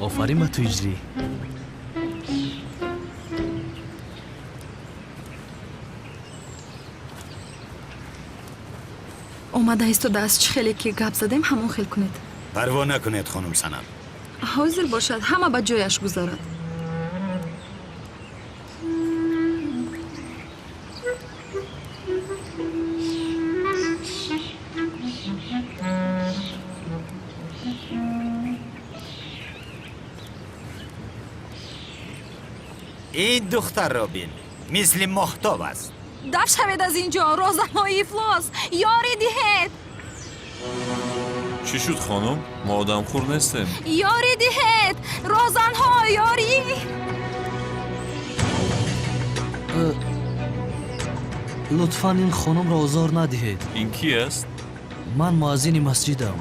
Офарин ба ту, Ҳиҷрӣ. Омада истодааст. Чӣ хеле ки гап задем, ҳамон хел кунед. Парво накунед, хонум Санам. Ҳозир бошад, ҳама ба ҷояш гузарад. Ин духтарро бин, мисли моҳтоб аст. Даф шавед аз ин ҷо, розаҳои ифлос! Ёрӣ диҳед! Чӣ шуд, хонум? Мо одамхӯр нестем. Ёрӣ диҳед! Розанҳо, ёрӣ! Лутфан ин хонумро озор надиҳед. Ин ки аст? Ман муаззини масҷидам.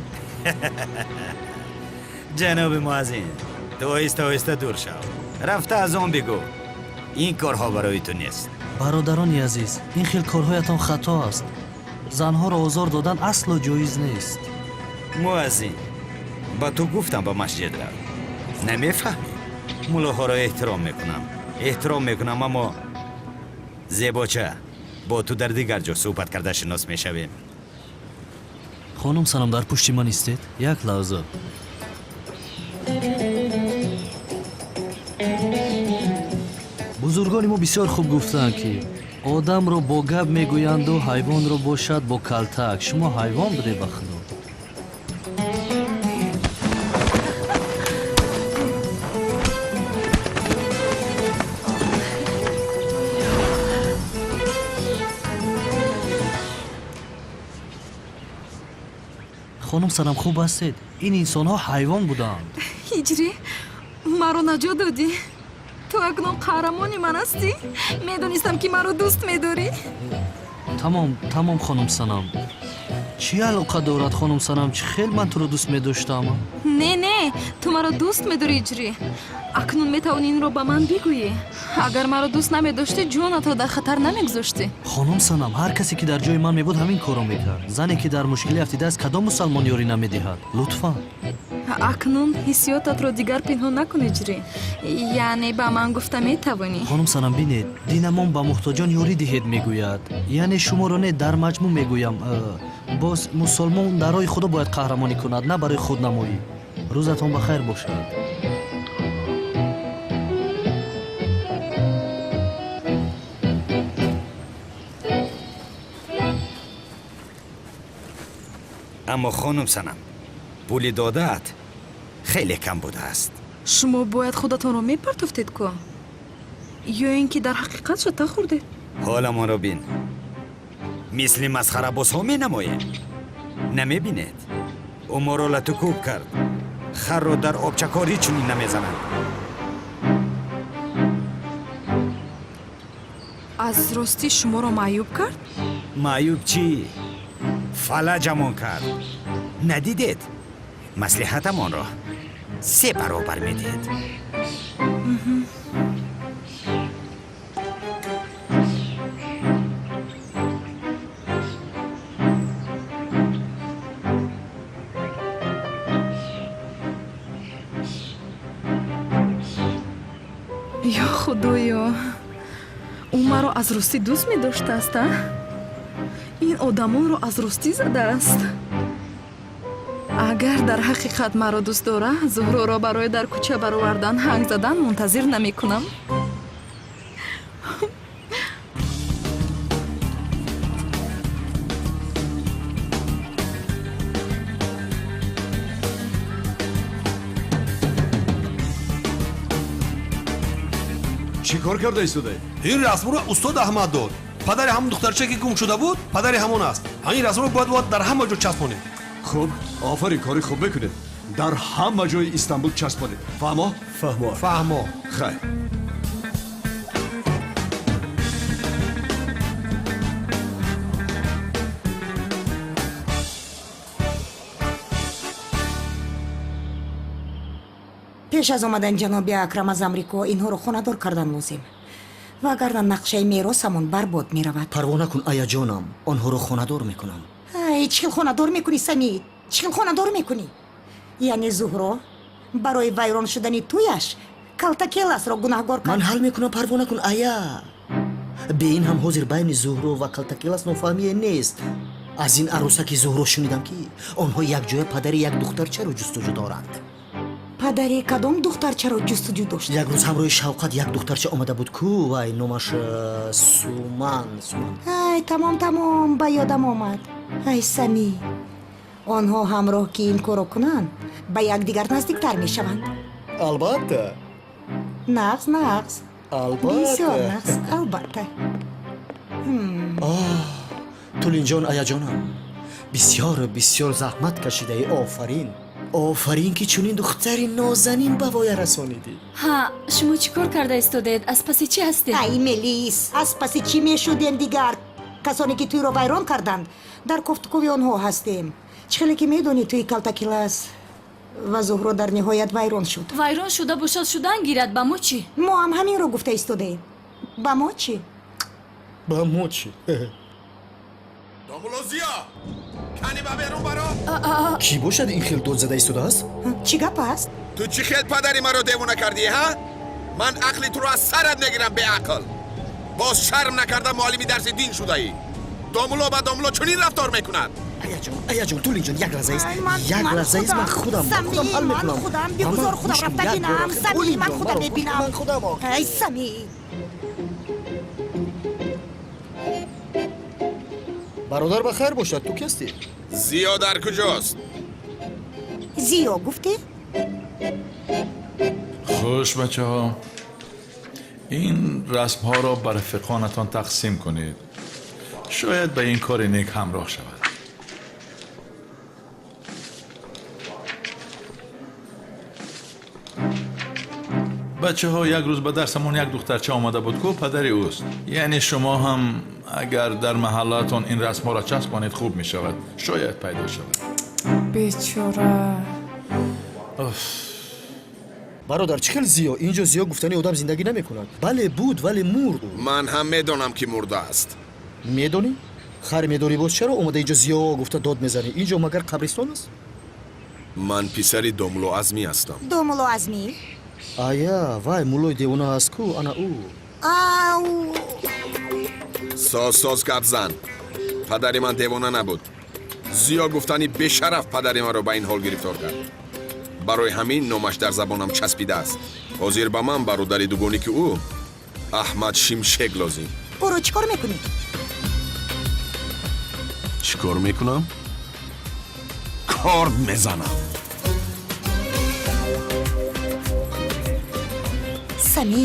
Ҷаноби муаззин, ту оҳиста оҳиста дур шав. Рафта аз он бигӯ. Ин корҳо барои ту нест. Бародарони азиз, ин хел корҳоятон хато аст. Занҳоро озор додан асло ҷоиз нест. Муаззин, ба ту гуфтам ба масҷид рав. Намефаҳмӣ? Муллоҳоро эҳтиром мекунам. Эҳтиром мекунам, аммо зебоча, бо ту дар дигар ҷо суҳбат карда шинос мешавем. Хонум Санам, дар пушти ман истед. Як лаҳза. Бузургони мо бисёр хуб гуфтаанд, ки одамро бо гап мегӯянду ҳайвонро бошад бо калтак. Шумо ҳайвон будед, ба Худо. Хонум Санам, хуб ҳастед? Ин инсонҳо ҳайвон буданд. Ҳиҷрӣ, маро наҷот додӣ. Ту акнун қаҳрамони ман ҳастӣ. Медонистам, ки маро дӯст медорӣ. Тамом, тамом, хонум Санам. Чӣ алоқа дорад, хонум Санам? Чӣ хел ман туро дӯст медоштам? Не, не, ту маро дӯст медорӣ, Ҳиҷрӣ. Акнун метавонӣ инро ба ман бигӯӣ. Агар маро дӯст намедоштӣ, ҷонатро дар хатар намегузоштӣ. Хонум Санам, ҳар касе ки дар ҷои ман мебуд, ҳамин корро мекард. Зане ки дар мушкилӣ афтидааст, кадом мусалмон ёрӣ намедиҳад? Лутфан. Акнун ҳиссиётатро дигар пинҳон накун, Ҳиҷрӣ. Яъне ба ман гуфта метавонӣ. Хонум Санам, бинед, динамон ба муҳтоҷон ёрӣ диҳед мегӯяд. Яъне шуморо не, дар маҷмӯъ мегӯям. Боз мусулмон дар роҳи Худо бояд қаҳрамонӣ кунад, на барои худнамоӣ. Рӯзатон ба хайр бошад. Аммо хонум Санам, пули додаат хеле кам будааст. Шумо бояд худатонро мепартофтед ку? Ё ин ки дар ҳақиқат шата хӯрдед? Ҳоламонро бин. Мисли масхарабозҳо менамоем. Намебинед? Ӯ моро латукӯб кард. Харро дар обчакорӣ чунин намезананд. Аз ростӣ шуморо маъюб кард? Маъюб чӣ? Фалаҷамон кард. Надидед? Маслиҳатамонро се баробар медиҳед. Ё Худоё, ӯ маро Маро аз ростӣ дӯст медоштааст, а? Ин одамонро аз ростӣ задааст. Агар дар ҳақиқат маро дӯст дорад, Зуҳроро барои дар кӯча баровардан ҳанг задан мунтазир намекунам. Чӣ кор карда истодаед? Ин расмро устод Аҳмад дод. Падари ҳамон духтарча, ки гум шуда буд, падари ҳамон аст. Ҳамин расмро бояд дар ҳама ҷо часпонем. Хуб, офарин, кори хуб мекунед. Дар ҳама ҷои Истанбул часпонед. Фаҳмо? Фаҳмо. Фаҳмо. Хайр. Пеш аз омадани ҷаноби Акрам аз Амрико инҳоро хонадор кардан лозим, вагарна нақшаи меросамон барбод меравад. Парво накун, аяҷонам, онҳоро хонадор мекунам. Ай, чӣ хел хонадор мекунӣ, Самӣ? Чӣ хел хонадор мекунӣ? Яъне Зуҳро барои вайрон шудани тӯяш Калтакеласро гунаҳгор кард. Ман ҳал мекунам, парво накун, ая. Бе ин ҳам ҳозир байни Зуҳро ва Калтакелас нофаҳмие нест. Аз ин арӯсаки Зуҳро шунидам, ки онҳо якҷоя падари як духтарчаро ҷустуҷӯ доранд. Падари кадом духтарчаро ҷустуҷӯ дошт? Як рӯз ҳамроҳи Шавқат як духтарча омада буд ку, вай номаш Суман, Суман. Ай, тамом, тамом, ба ёдам омад. Ай, Самӣ, онҳо ҳамроҳ ки ин корро кунанд, ба якдигар наздиктар мешаванд. Албатта. Нағз, нағз. Албатта. Бисёр нағз, албатта. Тулинҷон, аяҷонам, бисёр бисёр заҳмат кашидаӣ. Офарин, офарин, ки чунин духтари нозанин ба воя расонидӣ. Ҳа, шумо чӣ кор карда истодаед? Аз паси чӣ ҳастед? Ай, Мелис, аз паси чӣ мешудем дигар? Касоне ки тӯйро вайрон карданд, дар кофтукови онҳо ҳастем. Чӣ хеле ки медонӣ, тӯи Калтакилас ва Зуҳро дар ниҳоят вайрон шуд. Вайрон шуда бошад, шудан гирад, ба мо чӣ? Мо ҳам ҳаминро гуфта истодаем. Ба мо чӣ? Ба мо чӣ? Домулозиё, кани ба берун баро. Кӣ бошад ин хел дод зада истодааст? Чӣ гап аст? Ту чӣ хел падари маро девона кардӣ, ҳа? Ман ақли туро аз сарат мегирам, беақл. Боз шарм накарда муаллими дарси дин шудаӣ. Домуло ба домуло чунин рафтор мекунад. Аяҷон, аяҷон, Тулинҷон, як лаҳза ист, як лаҳза ист, ман худам худам ҳал мекунам. Худам, бигузор худам рафта бинам. Самӣ, ман худам мебинам. Ман худам. Ай, Самӣ. Бародар, ба хайр бошад, ту кистӣ? Зиё дар куҷост? Зиё гуфтӣ? Хуш, бачаҳо, ин расмҳоро ба рафиқонатон тақсим кунед. Шояд ба ин кори нек ҳамроҳ шавад. Бачаҳо, як рӯз ба дарсамон як духтарча омада буд ку падари ӯст. Яъне шумо ҳам агар дар маҳаллаатон ин расмҳоро часпонед, хуб мешавад, шояд пайдо шавад. Бечора. Бародар, чӣ хел Зиё? Инҷо Зиё гуфтани одам зиндагӣ намекунад. Бале, буд, вале мурд. Ман ҳам медонам, ки мурдааст. Медонӣ? Хайр, медорӣ, боз чаро омада инҷо Зиё гуфта дод мезанӣ? Инҷо магар қабристон аст? Ман писари Домуло Азмӣ ҳастам. Домуло Азмӣ? Ая, вай муллои девона аст ку, ана ӯ. Ау! Соз, соз гап зан. Падари ман девона набуд. Зиё гуфтани бешараф падари маро ба ин ҳол гирифтор кард. Барои ҳамин номаш дар забонам часпидааст. Ҳозир ба ман бародари дугоники ӯ Аҳмад Шимшек лозим. Ӯро чӣ кор мекунӣ? Чӣ кор мекунам? Корд мезанам. Самӣ,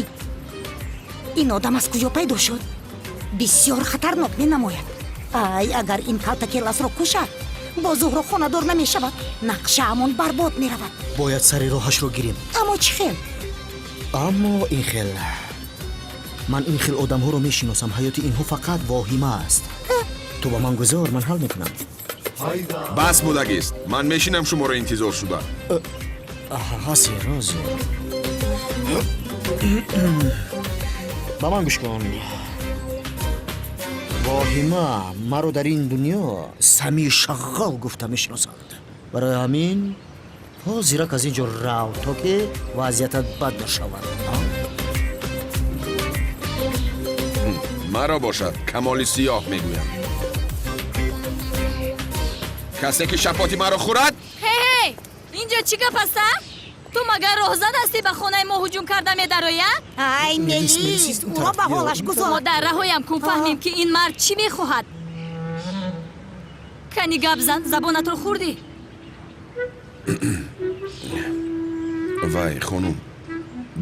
ин одам аз куҷо пайдо шуд? Бисёр хатарнок менамояд. Ай, агар ин Калтакеласро кушад, бо Зуҳро хонадор намешавад, нақшаамон барбод меравад. Бояд сари роҳашро гирем. Аммо чӣ хел? Аммо ин хел, ман ин хел одамҳоро мешиносам. Ҳаёти инҳо фақат воҳима аст. Ту ба ман гузор, ман ҳал мекунам. Бас будагист, ман мешинам шуморо интизор шуда. Ҳозир, ҳозир. Ба ман гӯш кун. Воҳима маро дар ин дунё Самии Шағғол гуфта мешиносанд. Барои ҳамин ҳозирак аз ин ҷо рав, то ки вазъиятат бад нашавад. Маро бошад Камоли Сиёҳ мегӯянд. Касе ки шапоти маро хӯрад. Ҳе, инҷо чӣ гап аст, а? Ту магар роҳзан ҳастӣ, ба хонаи мо ҳуҷум карда медароӣ, а? Ай, Мелис, ӯро ба ҳолаш гузор. Модар, раҳоям кун, фаҳмем, ки ин мард чӣ мехоҳад. Кани гап зан, забонатро хӯрдӣ. Вай, хонум,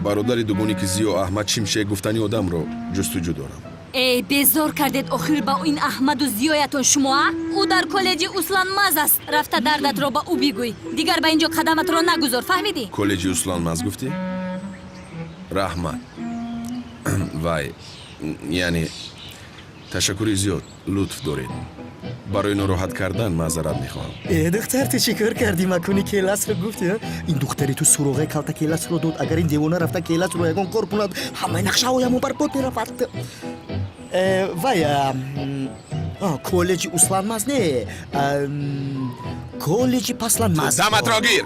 бародари дугони ки Зиё Аҳмад Шимшек гуфтани одамро ҷустуҷӯ дорам. Эй, безор кардед охир ба ин Аҳмаду Зиёятон шумо, а? Ӯ дар коллеҷи Усланмаз аст. Рафта дардатро ба ӯ бигӯй. Дигар ба ин ҷо қадаматро нагузор, фаҳмидӣ? Коллеҷи Усланмаз гуфтӣ? Раҳмат. Вай, яъне ташаккури зиёд, лутф доред. Барои нороҳат кардан маъзарат мехоҳам. Э, духтар, ту чӣ кор кардӣ? Макони Келасро гуфтӣ? Ин духтари ту суроғаи калта Келасро дод. Агар ин девона рафта Келасро ягон кор кунад, ҳамаи нақшаҳоямон барбод меравад. Э, вай, коллеҷи Усланмаз не, коллеҷи Пасланмаз. Даматро гир!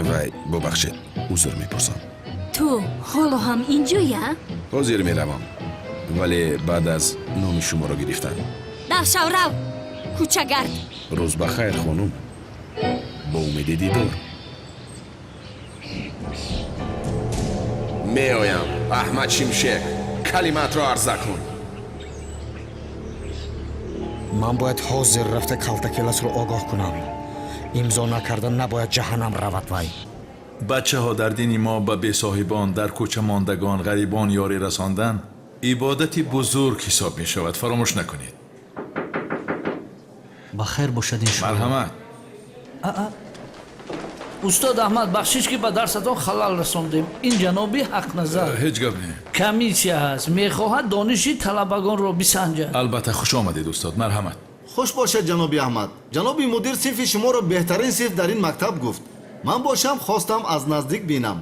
Вай, бубахшед, узр мепурсам. Ту ҳоло ҳам инҷоя? Ҳозир меравам, вале баъд аз номи шуморо гирифтан. Дафшав, рав, кӯчагард. Рӯз ба хайр, хонум, бо умеди дидор. Меоям, Аҳмад Шимшек, калимаатро арза кун. Ман бояд ҳозир рафта Калтакеласро огоҳ кунам. Имзо накарда набояд ҷаҳаннам равад вай. Бачаҳо, дар дини мо ба бесоҳибон, дар кӯча мондагон, ғарибон ёрӣ расондан ибодати бузург ҳисоб мешавад. Фаромӯш накунед. Ба хайр бошад, иншоалло. Марҳамат. Устод Аҳмад, бахшиш, ки ба дарсатон халал расондем. Ин ҷаноби Ҳақназар. Ҳеҷ гап не. Комиссия ҳаст, мехоҳад дониши талабагонро бисанҷад. Албатта, хуш омадед, устод, марҳамат. Хуш бошед, ҷаноби Аҳмад. Ҷаноби мудир синфи шуморо беҳтарин синф дар ин мактаб гуфт. Ман бошам хостам аз наздик бинам.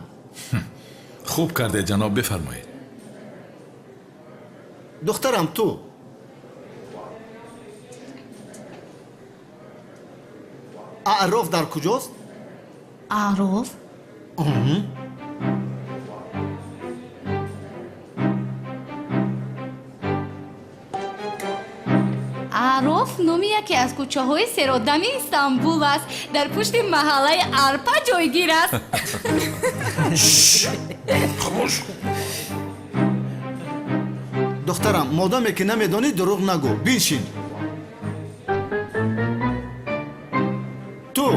Хуб кардед, ҷаноб, бифармоед. Духтарам, ту Аъроф дар куҷост? Аъроф? Аъроф номи яке аз кӯчаҳои серодами Истанбул аст. Дар пушти маҳаллаи Арпа ҷойгир аст. Хомӯш. Духтарам, модоме ки намедонӣ, дурӯғ нагӯ, биншин. Ту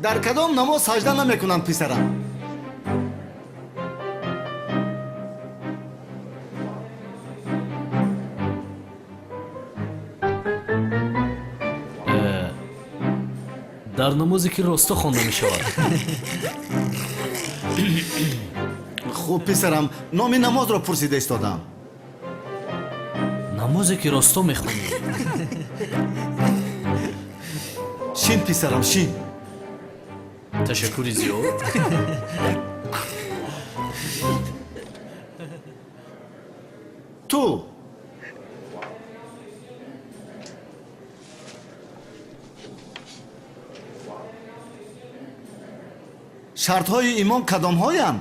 дар кадом намоз саҷда намекунанд, писарам? Дар намозе ки росто хонда мешавад. Хуб, писарам, номи намозро пурсида истодам. Намозе ки росто мехонӣ. Шин, писарам, шин. Ташаккури зиёд. Ту шартҳои имом кадомҳоянд?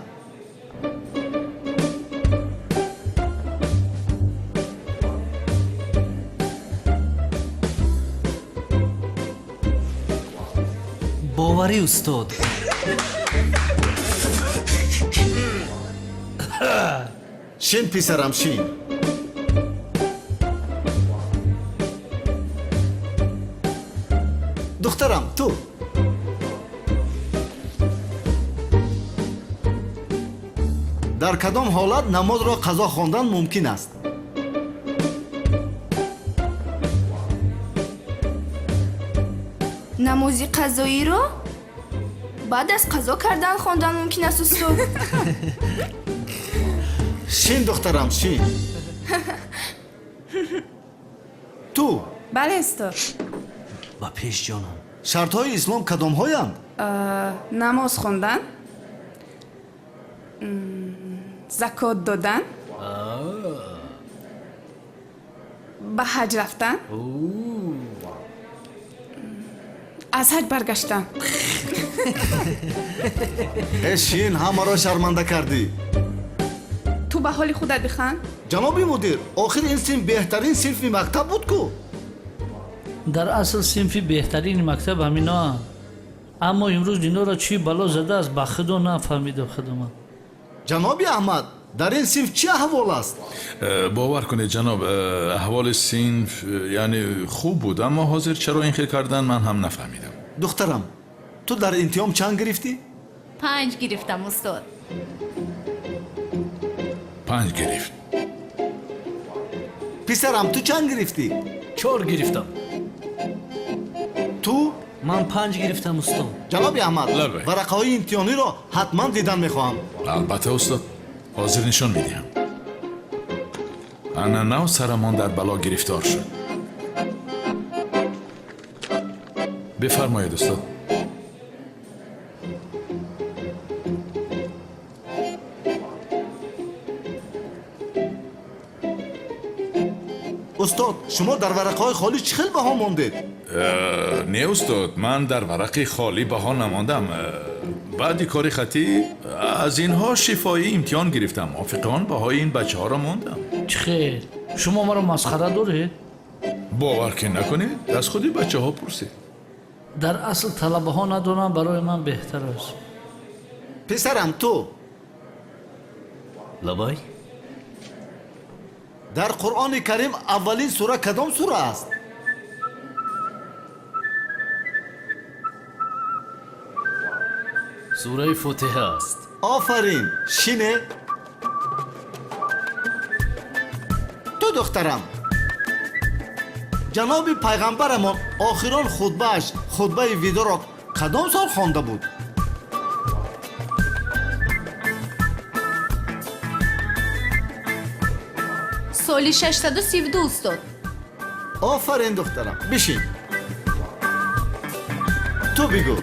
Боварӣ, устод. Шин, писарам, шин. Духтарам, ту дар кадом ҳолат намозро қазо хондан мумкин аст? Намози қазоиро баъд аз қазо кардан хондан мумкин аст, устод. Шин, духтарам, шин. Ту Бале, устод. Ба пеш, ҷонам. Шартҳои ислом кадомҳоянд? Намоз хондан, закот додан, ба ҳаҷ рафтан. Аз ҳаҷ баргаштан. Э, шин, ҳамаро шарманда кардӣ. Ту ба ҳоли худат биханд. Ҷаноби мудир, охир ин синф беҳтарин синфи мактаб буд ку. Дар асл синфи беҳтарини мактаб ҳаминоанд, аммо имрӯз инҳоро чӣ бало задааст, ба худо нафаҳмидам худаман. Ҷаноби Аҳмад, дар ин синф чӣ аҳвол аст? Бовар кунед, ҷаноб, аҳволи синф яъне хуб буд, аммо ҳозир чаро ин хел кардан, ман ҳам нафаҳмидам. Духтарам, ту дар имтиҳон чанд гирифтӣ? 5 гирифтам, устод. 5 гирифт. Писарам, ту чанд гирифтӣ? 4 гирифтам. Ту? Ман 5 гирифтам, устод. Ҷаноби Аҳмад, варақаҳои имтиҳониро ҳатман дидан мехоҳам. Албатта, устод, ҳозир нишон медиҳам. Ана нав сарамон дар бало гирифтор шуд. Бифармоед, устод. Устод, шумо дар варақаҳои холӣ чӣ хел баҳо мондед? Не, устод, ман дар варақи холӣ баҳо намондам. Баъди кори хатӣ аз инҳо шифоӣ имтиҳон гирифтам. Мувофиқи он баҳои ин бачаҳоро мондам. Чӣ хел? Шумо маро масхара доред? Бовар ки накунед, аз худи бачаҳо пурсед. Дар асл талабаҳо надонам барои ман беҳтар аст. Писарам, ту? Лабай. Дар Қуръони Карим аввалин сура кадом сура аст? Сураи Фотиҳа аст. Офарин, шине. Ту, духтарам, ҷаноби пайғамбарамон охирон хутбааш, хутбаи видоро кадом сол хонда буд? Соли 632, устод. Офарин, духтарам, бишин. Ту бигӯ,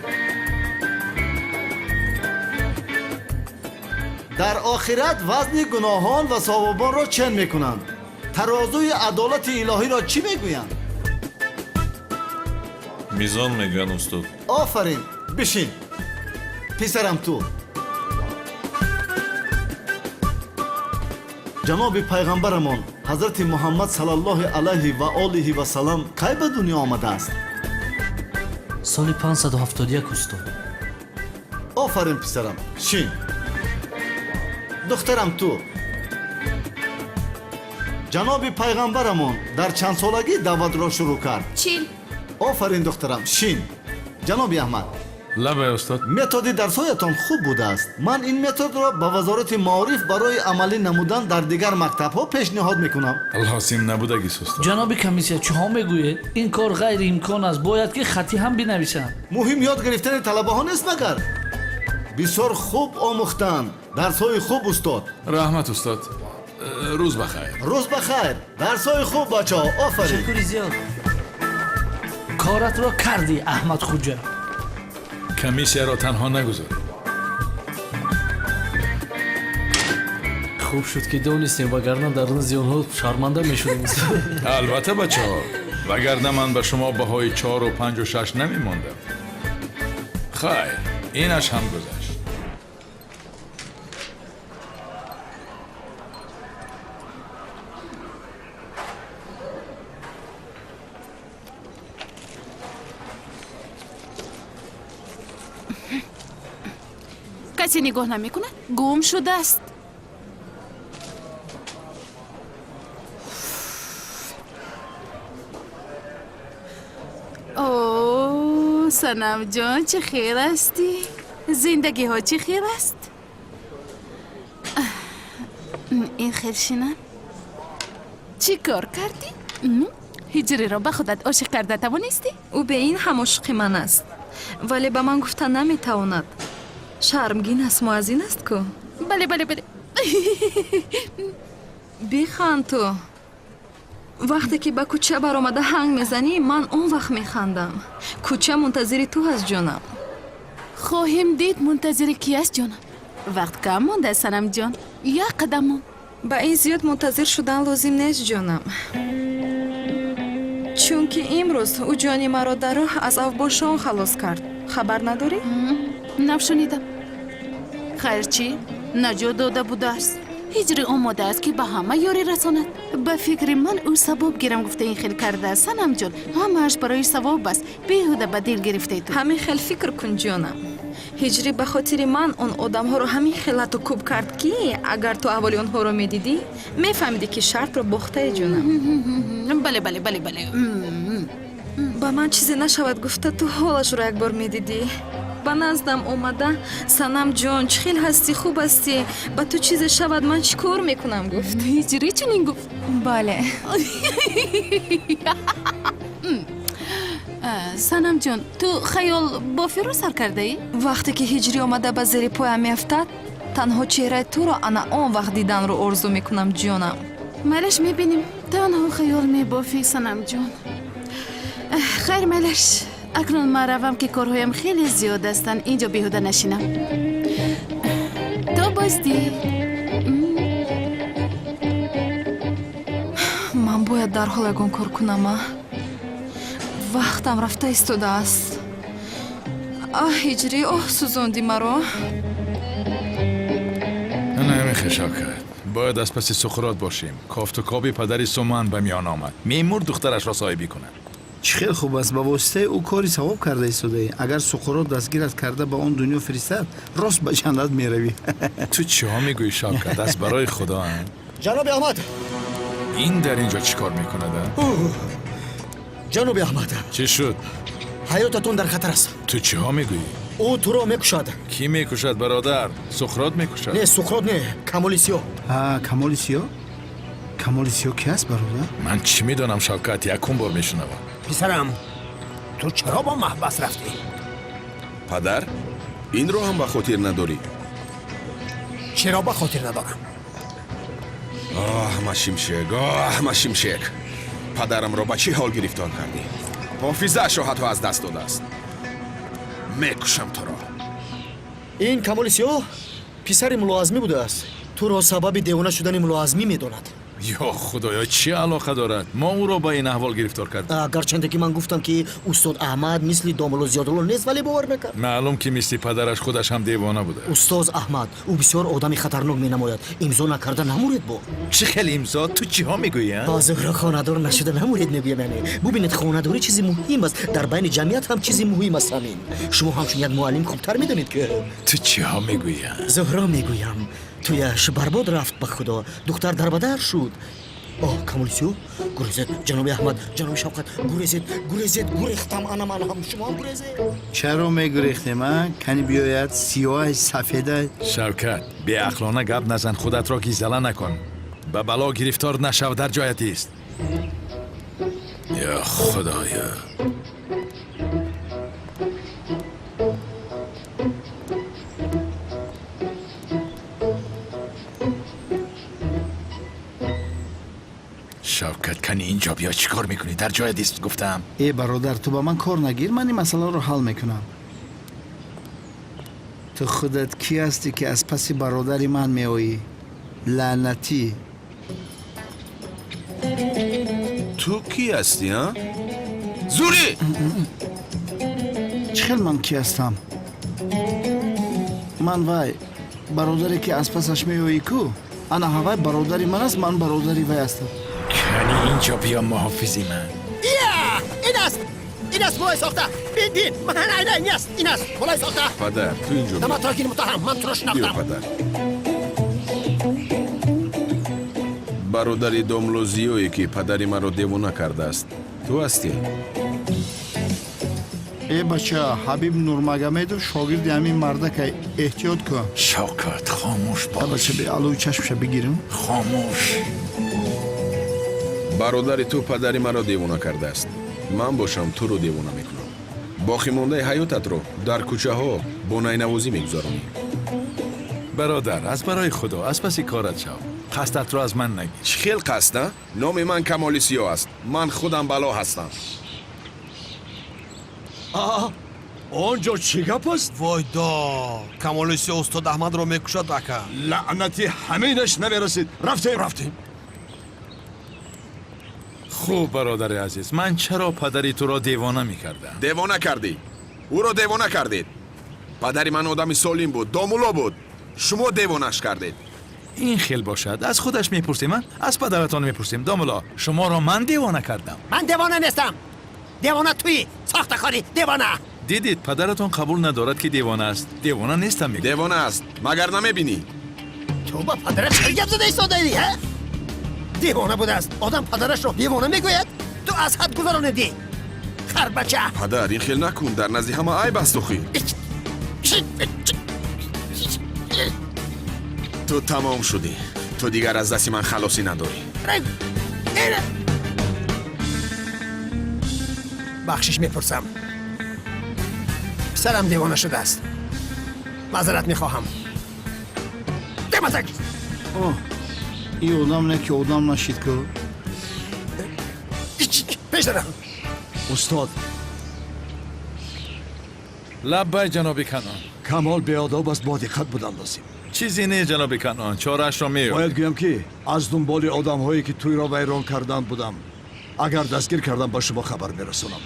дар охират вазни гуноҳон ва савобонро чен мекунанд. Тарозуи адолати илоҳиро чӣ мегӯянд? Мизон мегӯянд, устод. Офарин, бишин. Писарам, ту? Ҷаноби пайғамбарамон ҳазрати Муҳаммад саллаллоҳи алайҳи ва олиҳи васалам кай ба дунё омадааст? Соли 571, устод. Офарин, писарам, шин. Духтарам, ту? Ҷаноби пайғамбарамон дар чанд солагӣ даъватро шурӯъ кард? 40. Офарин, духтарам, шин. Ҷаноби Аҳмад. Лабай, устод. Методи дарсҳоятон хуб будааст. Ман ин методро ба Вазорати маориф барои амалӣ намудан дар дигар мактабҳо пешниҳод мекунам. Лозим набудагист, устод. Ҷаноби комиссия, чиҳо мегӯед? Ин кор ғайриимкон аст, бояд ки хатӣ ҳам бинависам. Муҳим ёд гирифтани талабаҳо нест магар? Бисёр хуб омӯхтанд. Дарсҳои хуб, устод. Раҳмат, устод. Рӯз ба хайр. Рӯз ба хайр. Дарсҳои хуб, бачаҳо, офарин. Ташаккури зиёд. Коратро кардӣ, Аҳмад Хуҷа. Комиссияро танҳо нагузоред. Хуб шуд ки донистем, вагарна дар назди онҳо шарманда мешудем. Албатта, бачаҳо, вагарна ман ба шумо баҳои 4 у 5 у 6 намемондам. Хайр, инаш ҳам гузашт. Касе нигоҳ намекунад, гум шудааст. О, Санамҷон, чӣ хел ҳастӣ? Зиндагиҳо чӣ хел аст? Ин хел шинам. Чӣ кор кардӣ? Ҳиҷриро ба худат ошиқ карда тавонистӣ? Ӯ бе ин ҳам ошиқи ман аст, вале ба ман гуфта наметавонад. Шармгин аст, муаззин аст ку. Бале, бале, бале. Биханд ту. Вақте ки ба кӯча баромада ҳанг мезанӣ, ман он вақт механдам. Кӯча мунтазири ту ҳаст, ҷонам. Хоҳем дид, мунтазири ки аст, ҷонам. Вақт кам монда, Санамҷон, як қадам мон. Ба ин зиёд мунтазир шудан лозим нест, ҷонам, чунки Чунки имрӯз ӯ ҷони маро дар роҳ аз авбошон халос кард. Хабар надорӣ? Нав шунидам. Хайр, чӣ наҷот дода будааст? Ҳиҷрӣ омода аст, ки ба ҳама ёрӣ расонад. Ба фикри ман, ӯ савоб гирам гуфта ин хел кардааст. Санамҷон, ҳамааш барои савоб аст. Беҳуда ба дил гирифтаи ту. Ҳамин хел фикр кун, ҷонам. Ҳиҷрӣ ба хотири ман он одамҳоро ҳамин хел лату кӯб кард, ки агар ту аҳволи онҳоро медидӣ, мефаҳмидӣ, ки шартро бохтаи, ҷонам. Бале, бале, бале, бале. Ба ман чизе нашавад гуфта, ту ҳолашро як бор медидӣ. Ба наздам омада: «Санам ҷон, чӣ хел ҳастӣ, хуб ҳастӣ? Ба ту чизе шавад, ман чӣ кор мекунам?» гуфт. Ҳиҷрӣ чунин гуфт? Бале. Санамҷон, ту хаёл бофиро сар кардаӣ? Вақте ки ҳиҷрӣ омада ба зери поям меафтад, танҳо чеҳраи туро ана он вақт диданро орзу мекунам, ҷонам. Майлаш, мебинем. Танҳо хаёл мебофӣ, Санамҷон. Хайр, майлаш, акнун ман равам, ки корҳоям хеле зиёд ҳастанд. Инҷо беҳуда нашинам. То боздид. Ман бояд дарҳол ягон кор кунам. А вақтам рафта истодааст. Аҳ, ҳиҷрӣ, оҳ, сӯзонди маро. Намехе, Шавкат, бояд аз паси Суқрот бошем. Кофтукоби падари Суман ба миён омад. Мемур духтарашро соҳибӣ кунад. Чӣ хел хуб аст, ба воситаи ӯ кори савоб карда истодаӣ. Агар Суқрот дастгират карда ба он дунё фиристад, рост ба ҷаннат меравӣ. Ту чиҳо мегӯӣ, Шавкат, аз барои худо? Ҷаноби Аҳмад! Ин дар ин ҷо чӣ кор мекунад? Ҷаноби Аҳмад! Чӣ шуд? Ҳаётатон дар хатар аст. Ту чиҳо мегӯӣ? Ӯ туро мекушад. Кӣ мекушад, бародар? Суқрот мекушад? Не, Суқрот не, Камоли Сиёҳ. Камоли Сиёҳ? Камоли Сиёҳ ки аст, бародар? Ман чӣ медонам, Шавкат, якум бор мешунавам. Писарам, ту чаро ба маҳбас рафтӣ? Падар, инро ҳам ба хотир надорӣ? Чаро ба хотир надорам? Аҳмад Шимшек, Аҳмад Шимшек, падарамро ба чӣ ҳол гирифтор кардӣ? Ҳофизаашро ҳатто аз даст додааст. Мекушам туро. Ин Камоли Сиёҳ писари Муллоазмӣ будааст. Туро сабаби девона шудани Муллоазмӣ медонад. Ё худоё, чӣ алоқа дорад? Мо ӯро ба ин аҳвол гирифтор кардем. Гарчанде ки ман гуфтам, ки устод Аҳмад мисли домулло Зиёдулло нест, вале бовар накард. Маълум, ки мисли падараш худаш ҳам девона буда. Устоз Аҳмад, ӯ бисёр одами хатарнок менамояд. Имзо накарда намуред бо. Чӣ хел имзо? Ту чиҳо мегӯӣ? Ба Зуҳро хонадор нашуда намуред, мегӯям. Яъне бубинед, хонадорӣ чизи муҳим аст, дар байни ҷамъият ҳам чизи муҳим аст. Ҳамин шумо ҳамчун як муаллим хубтар медонед, ки Ту чиҳо мегӯӣ? Зуҳро, мегӯям, туяш барбод рафт, ба худо, духтар дарбадар шуд. Оҳ, Камоли Сиёҳ, гурезед! Ҷаноби Аҳмад, ҷаноби Шавқат, гурезед, гурезед! Гурехтам, ана ман ҳам, шумо ҳам гурезед. Чаро мегурехтем? А кани биёяд, сиёҳай, сафедай? Шавкат, беақлона гап назан, худатро гизала накун, ба бало гирифтор нашав, дар ҷоят ист. Ё худоё! Шавкат, кани инҷо биё, чӣ кор мекунӣ? Дар ҷоят ист, гуфтам. Э, бародар, ту ба ман кор нагир, ман ин масъаларо ҳал мекунам. Ту худат кӣ ҳастӣ, ки аз паси бародари ман меоӣ, лаънатӣ? Ту кӣ ҳастӣ, а? Зурӣ! Чӣ хел ман кӣ ҳастам? Ман вай бародаре, ки аз пасаш меоӣ ку, ана ҳавай бародари ман аст, ман бародари вай ҳастам. Кани инҷо биё, муҳофизи ман. Ин аст, ин аст, мулои сохта. Бин, бин, ман айна ин аст, ин аст мулои сохта. Падар, ту инҷо. Нама туро муттаҳам, ман туро биё. Шинохтам. Падар, бародари домло Зиёе, ки падари маро девона кардааст, ту ҳастӣ? Э, бача, Ҳабиб Нурмагомедов шогирди ҳамин мардакай, эҳтиёт кун. Шавкат, хомӯш бош. Бача, алои чашмша бигирам. Хомӯш. Бародари ту падари маро девона кардааст, ман бошам туро девона мекунам. Боқимондаи ҳаётатро дар кӯчаҳо бо найнавозӣ мегузаронӣ. Бародар, аз барои худо, аз паси корат шав, қасдатро аз ман нагир. Чӣ хел қасд, а? Номи ман Камоли Сиёҳ аст, ман худам бало ҳастам. Он ҷо чӣ гап аст? Войдо, Камоли Сиёҳ устод Аҳмадро мекушад, ака. Лаънати, ҳаминаш намерасид. Рафтем, рафтем. Хуб, бародари азиз, ман чаро падари туро девона мекардам? Девона кардӣ, ӯро девона кардед. Падари ман одами солим буд, домулло буд, шумо девонаш кардед. Ин хел бошад, аз худаш мепурсем, а? Аз падаратон мепурсем. Домулло, шуморо ман девона кардам? Ман девона нестам, девона туӣ, сохтакори девона. Дидед, падаратон қабул надорад, ки девона аст. Девона нестам, мегӯяд. Девона аст, магар намебинӣ? Ту ба падарат чӣ гап зада истодаӣ, ҳа? Девона будааст, одам падарашро девона мегӯяд? Ту аз ҳад гузаронидӣ, харбача. Падар, ин хел накун, дар назди ҳама айб аст охир. Ту тамом шудӣ, ту дигар аз дасти ман халосӣ надорӣ. Бахшиш мепурсам, писарам девона шудааст, маъзарат мехоҳам. Дематак. Ин одам не ки одам нашид ку. Пеш дарам. Устод. Лаббай, ҷаноби Канон. Камол беодоб аст, бо диққат будан лозим. Чизе не, ҷаноби Канон, чораашро меёбем. Бояд гӯям, ки аз дунболи одамҳое, ки тӯйро вайрон карданд, будам. Агар дастгир кардам, ба шумо хабар мерасонам.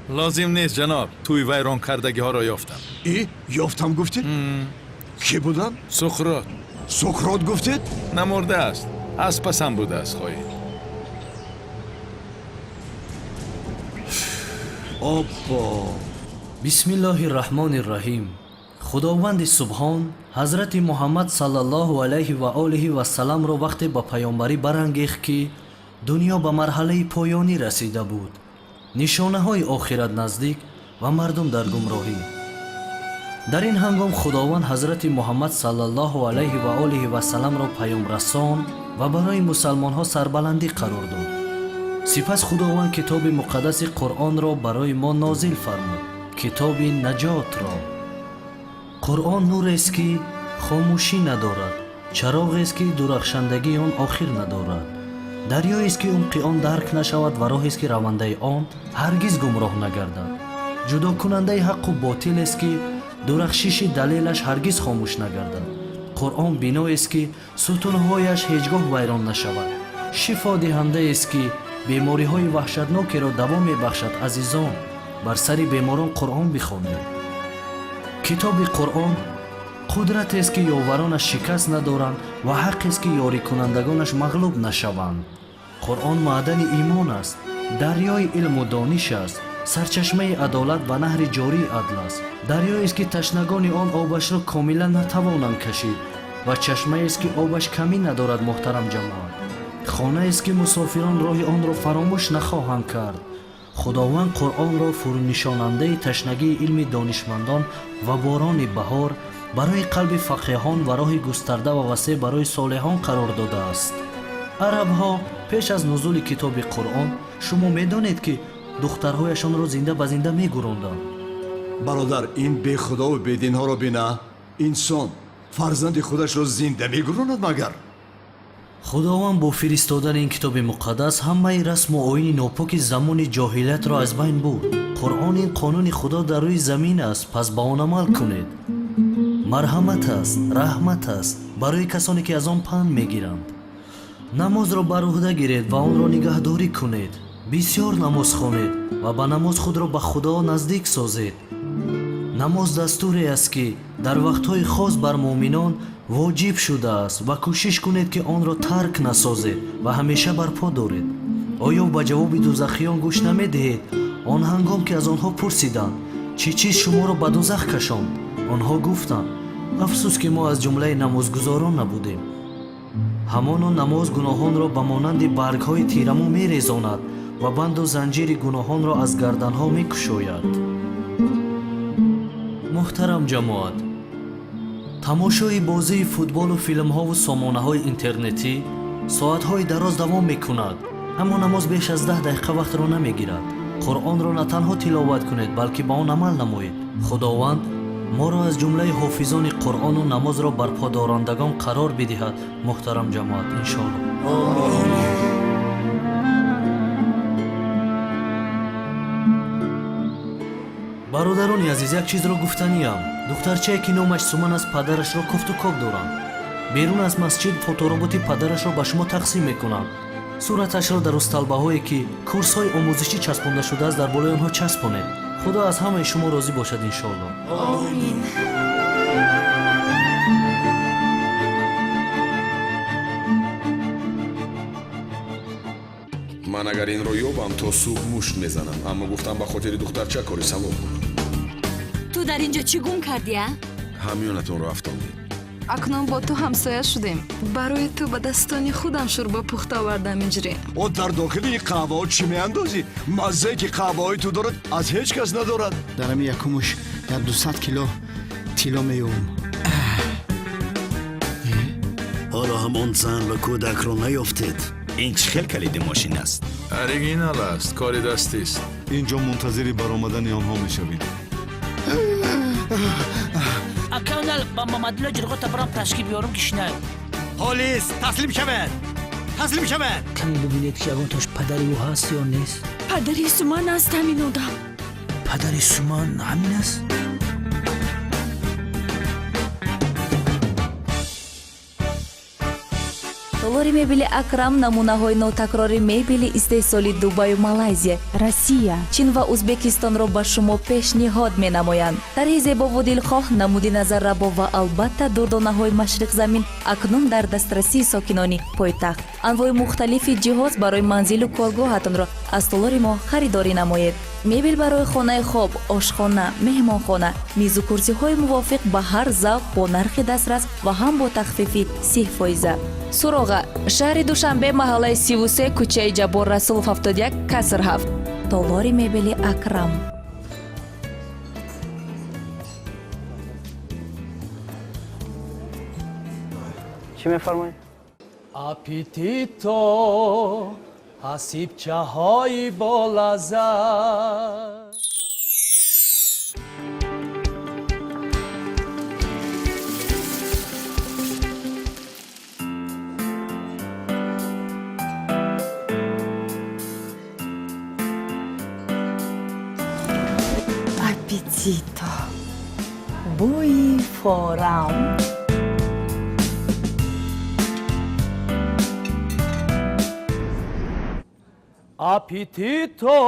Лозим нест, ҷаноб, тӯй вайрон кардагиҳоро ёфтам. И ёфтам гуфтед? Кӣ буданд? Суқрот. Суқрот гуфтед? Намурдааст, аз пасам будааст, хоҳед. Оппо. Бисмиллоҳи раҳмони раҳим. Худованди субҳон ҳазрати Муҳаммад саллаллоҳу алайҳи ва олиҳи вассаламро вақте ба паёмбарӣ барангехт, ки дунё ба марҳалаи поёнӣ расида буд, нишонаҳои охират наздик ва мардум дар гумроҳӣ. Дар ин ҳангом Худованд ҳазрати Муҳаммад саллаллоҳу алайҳи ва олиҳи вассаламро паёмрасон ва барои мусалмонҳо сарбаландӣ қарор дод. Сипас Худованд китоби муқаддаси Қуръонро барои мо нозил фармуд, китоби наҷотро. Қуръон нурест, ки хомӯшӣ надорад, чароғест, ки дурахшандагии он охир надорад, дарёест, ки умқи он дарк нашавад ва роҳест, ки равандаи он ҳаргиз гумроҳ нагардад, ҷудокунандаи ҳаққу ботилест, ки дурахшиши далелаш ҳаргиз хомӯш нагардад. Қуръон биноест, ки сутунҳояш ҳеҷ гоҳ вайрон нашавад, шифодиҳандаест, ки бемориҳои ваҳшатнокеро даво мебахшад. Азизон, бар сари беморон Қуръон бихонед. Китоби Қуръон қудратест, ки ёваронаш шикаст надоранд ва ҳаққест, ки ёрикунандагонаш мағлуб нашаванд. Қуръон маъдани имон аст, дарёи илму дониш аст, сарчашмаи адолат ва наҳри ҷории адл аст, дарёест, ки ташнагони он обашро комилан натавонанд кашид ва чашмаест, ки обаш камӣ надорад. Муҳтарам ҷамоат, хонаест, ки мусофирон роҳи онро фаромӯш нахоҳанд кард. Худованд Қуръонро фурӯнишонандаи ташнагии илми донишмандон ва борони баҳор барои қалби фақеҳон ва роҳи густарда ва васеъ барои солеҳон қарор додааст. Арабҳо пеш аз нузули китоби Қуръон, шумо медонед, ки духтарҳояшонро зинда ба зинда мегуронданд. Бародар, ин бехудову бединҳоро бина, инсон фарзанди худашро зинда мегуронад магар? Худованд бо фиристодани ин китоби муқаддас ҳамаи расму оини нопоки замони ҷоҳилиятро аз байн бурд. Қуръон ин қонуни Худо дар рӯи замин аст, пас ба он амал кунед. Марҳамат аст, раҳмат аст барои касоне, ки аз он панд мегиранд. Намозро бар уҳда гиред ва онро нигаҳдорӣ кунед. Бисёр намоз хонед ва ба намоз худро ба Худо наздик созед. Намоз дастуре аст, ки дар вақтҳои хос бар муъминон воҷиб шудааст ва кӯшиш кунед, ки онро тарк насозед ва ҳамеша барпо доред. Оё ба ҷавоби дузахиён гӯш намедиҳед он ҳангом, ки аз онҳо пурсиданд, чӣ чиз шуморо ба дузах кашонд? Онҳо гуфтанд: афсӯс, ки мо аз ҷумлаи намозгузорон набудем. Ҳамоно намоз гуноҳонро ба монанди баргҳои тирамӯ мерезонад ва банду занҷири гуноҳонро аз гарданҳо мекушояд. Муҳтарам ҷамоат, тамошои бозии футболу филмҳову сомонаҳои интернетӣ соатҳои дароз давом мекунад, аммо намоз беш аз 10 дақиқа вақтро намегирад. Қуръонро на танҳо тиловат кунед, балки ба он амал намоед. Худованд моро аз ҷумлаи ҳофизони Қуръону намозро барподорандагон қарор бидиҳад. Муҳтарам ҷамоат, иншоалло. Бародарони азиз, як чизро гуфтаниям. Духтарчае, ки номаш Суман аст, падарашро кофту коб доранд. Берун аз масҷид фотороботи падарашро ба шумо тақсим мекунанд. Сураташро дар усталбаҳое, ки курсҳои омӯзишӣ часпонда шудааст, дар болои онҳо часпонед. Худо аз ҳамаи шумо розӣ бошад, иншоалло. Омин. Ман агар инро ёбам, то субҳ мушт мезанам, аммо гуфтам ба хотири духтарча кори савоб кунам. Ту дар ин ҷо чӣ гум кардӣ, а? Ҳамёнатонро афтондед. Акнун бо ту ҳамсоя шудем. Барои ту ба дастони худам шӯрбо пухта овардам, иҷрӣ. О, дар дохили ин қаҳваҳо чӣ меандозӣ? Маззае ки қаҳваҳои ту дорад, аз ҳеҷ кас надорад. Дар ҳамин якумуш як 200 кило тилло меёбам. Ҳоло ҳам он зан ва кӯдакро наёфтед. Ин чӣ хел калиди мошин аст? Оригинал аст, кори дастист. Ин ҷо мунтазири баромадани онҳо мешавед. Акаунал ба Мамадулло ҷирғота барам ташкил биёрам, кишнай. Полис, таслим шавед, таслим шавед. Каме бибинед, ки ягонташ падари ӯ ҳаст ё нест. Падари Суман аст ҳамин одам. Падари Суман ҳамин аст? Толори мебели Акрам намунаҳои нотакрори мебели истеҳсоли Дубаю Малайзия, Россия, Чин ва Узбекистонро ба шумо пешниҳод менамоянд. Тарҳи зебову дилхоҳ, намуди назаррабо ва албатта дурдонаҳои машриқзамин акнун дар дастрасии сокинони пойтахт. Анвои мухталифи ҷиҳоз барои манзилу коргоҳатонро аз толори мо харидорӣ намоед. Мебел барои хонаи хоб, ошхона, меҳмонхона, мизу курсиҳои мувофиқ ба ҳар завқ бо нархи дастрас ва ҳам бо тахфифи 30%. Суроға: шаҳри Душанбе, маҳаллаи 33, кӯчаи Ҷаббор Расулов, 71, каср 7. Толори мебели Акрам. Чӣ мефармоед? Аппетито, ҳасибчаҳои болаззат. Аппетито, бӯи форам. Аппетито,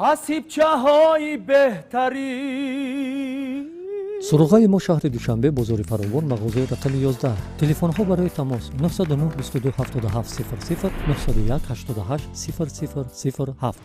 ҳасибчаҳои беҳтарин. Суроғаи мо: шаҳри Душанбе, бозори Фаровон, мағозаи рақами 11. Телефонҳо барои тамос: 909 22 77 00, 901 88 00 07.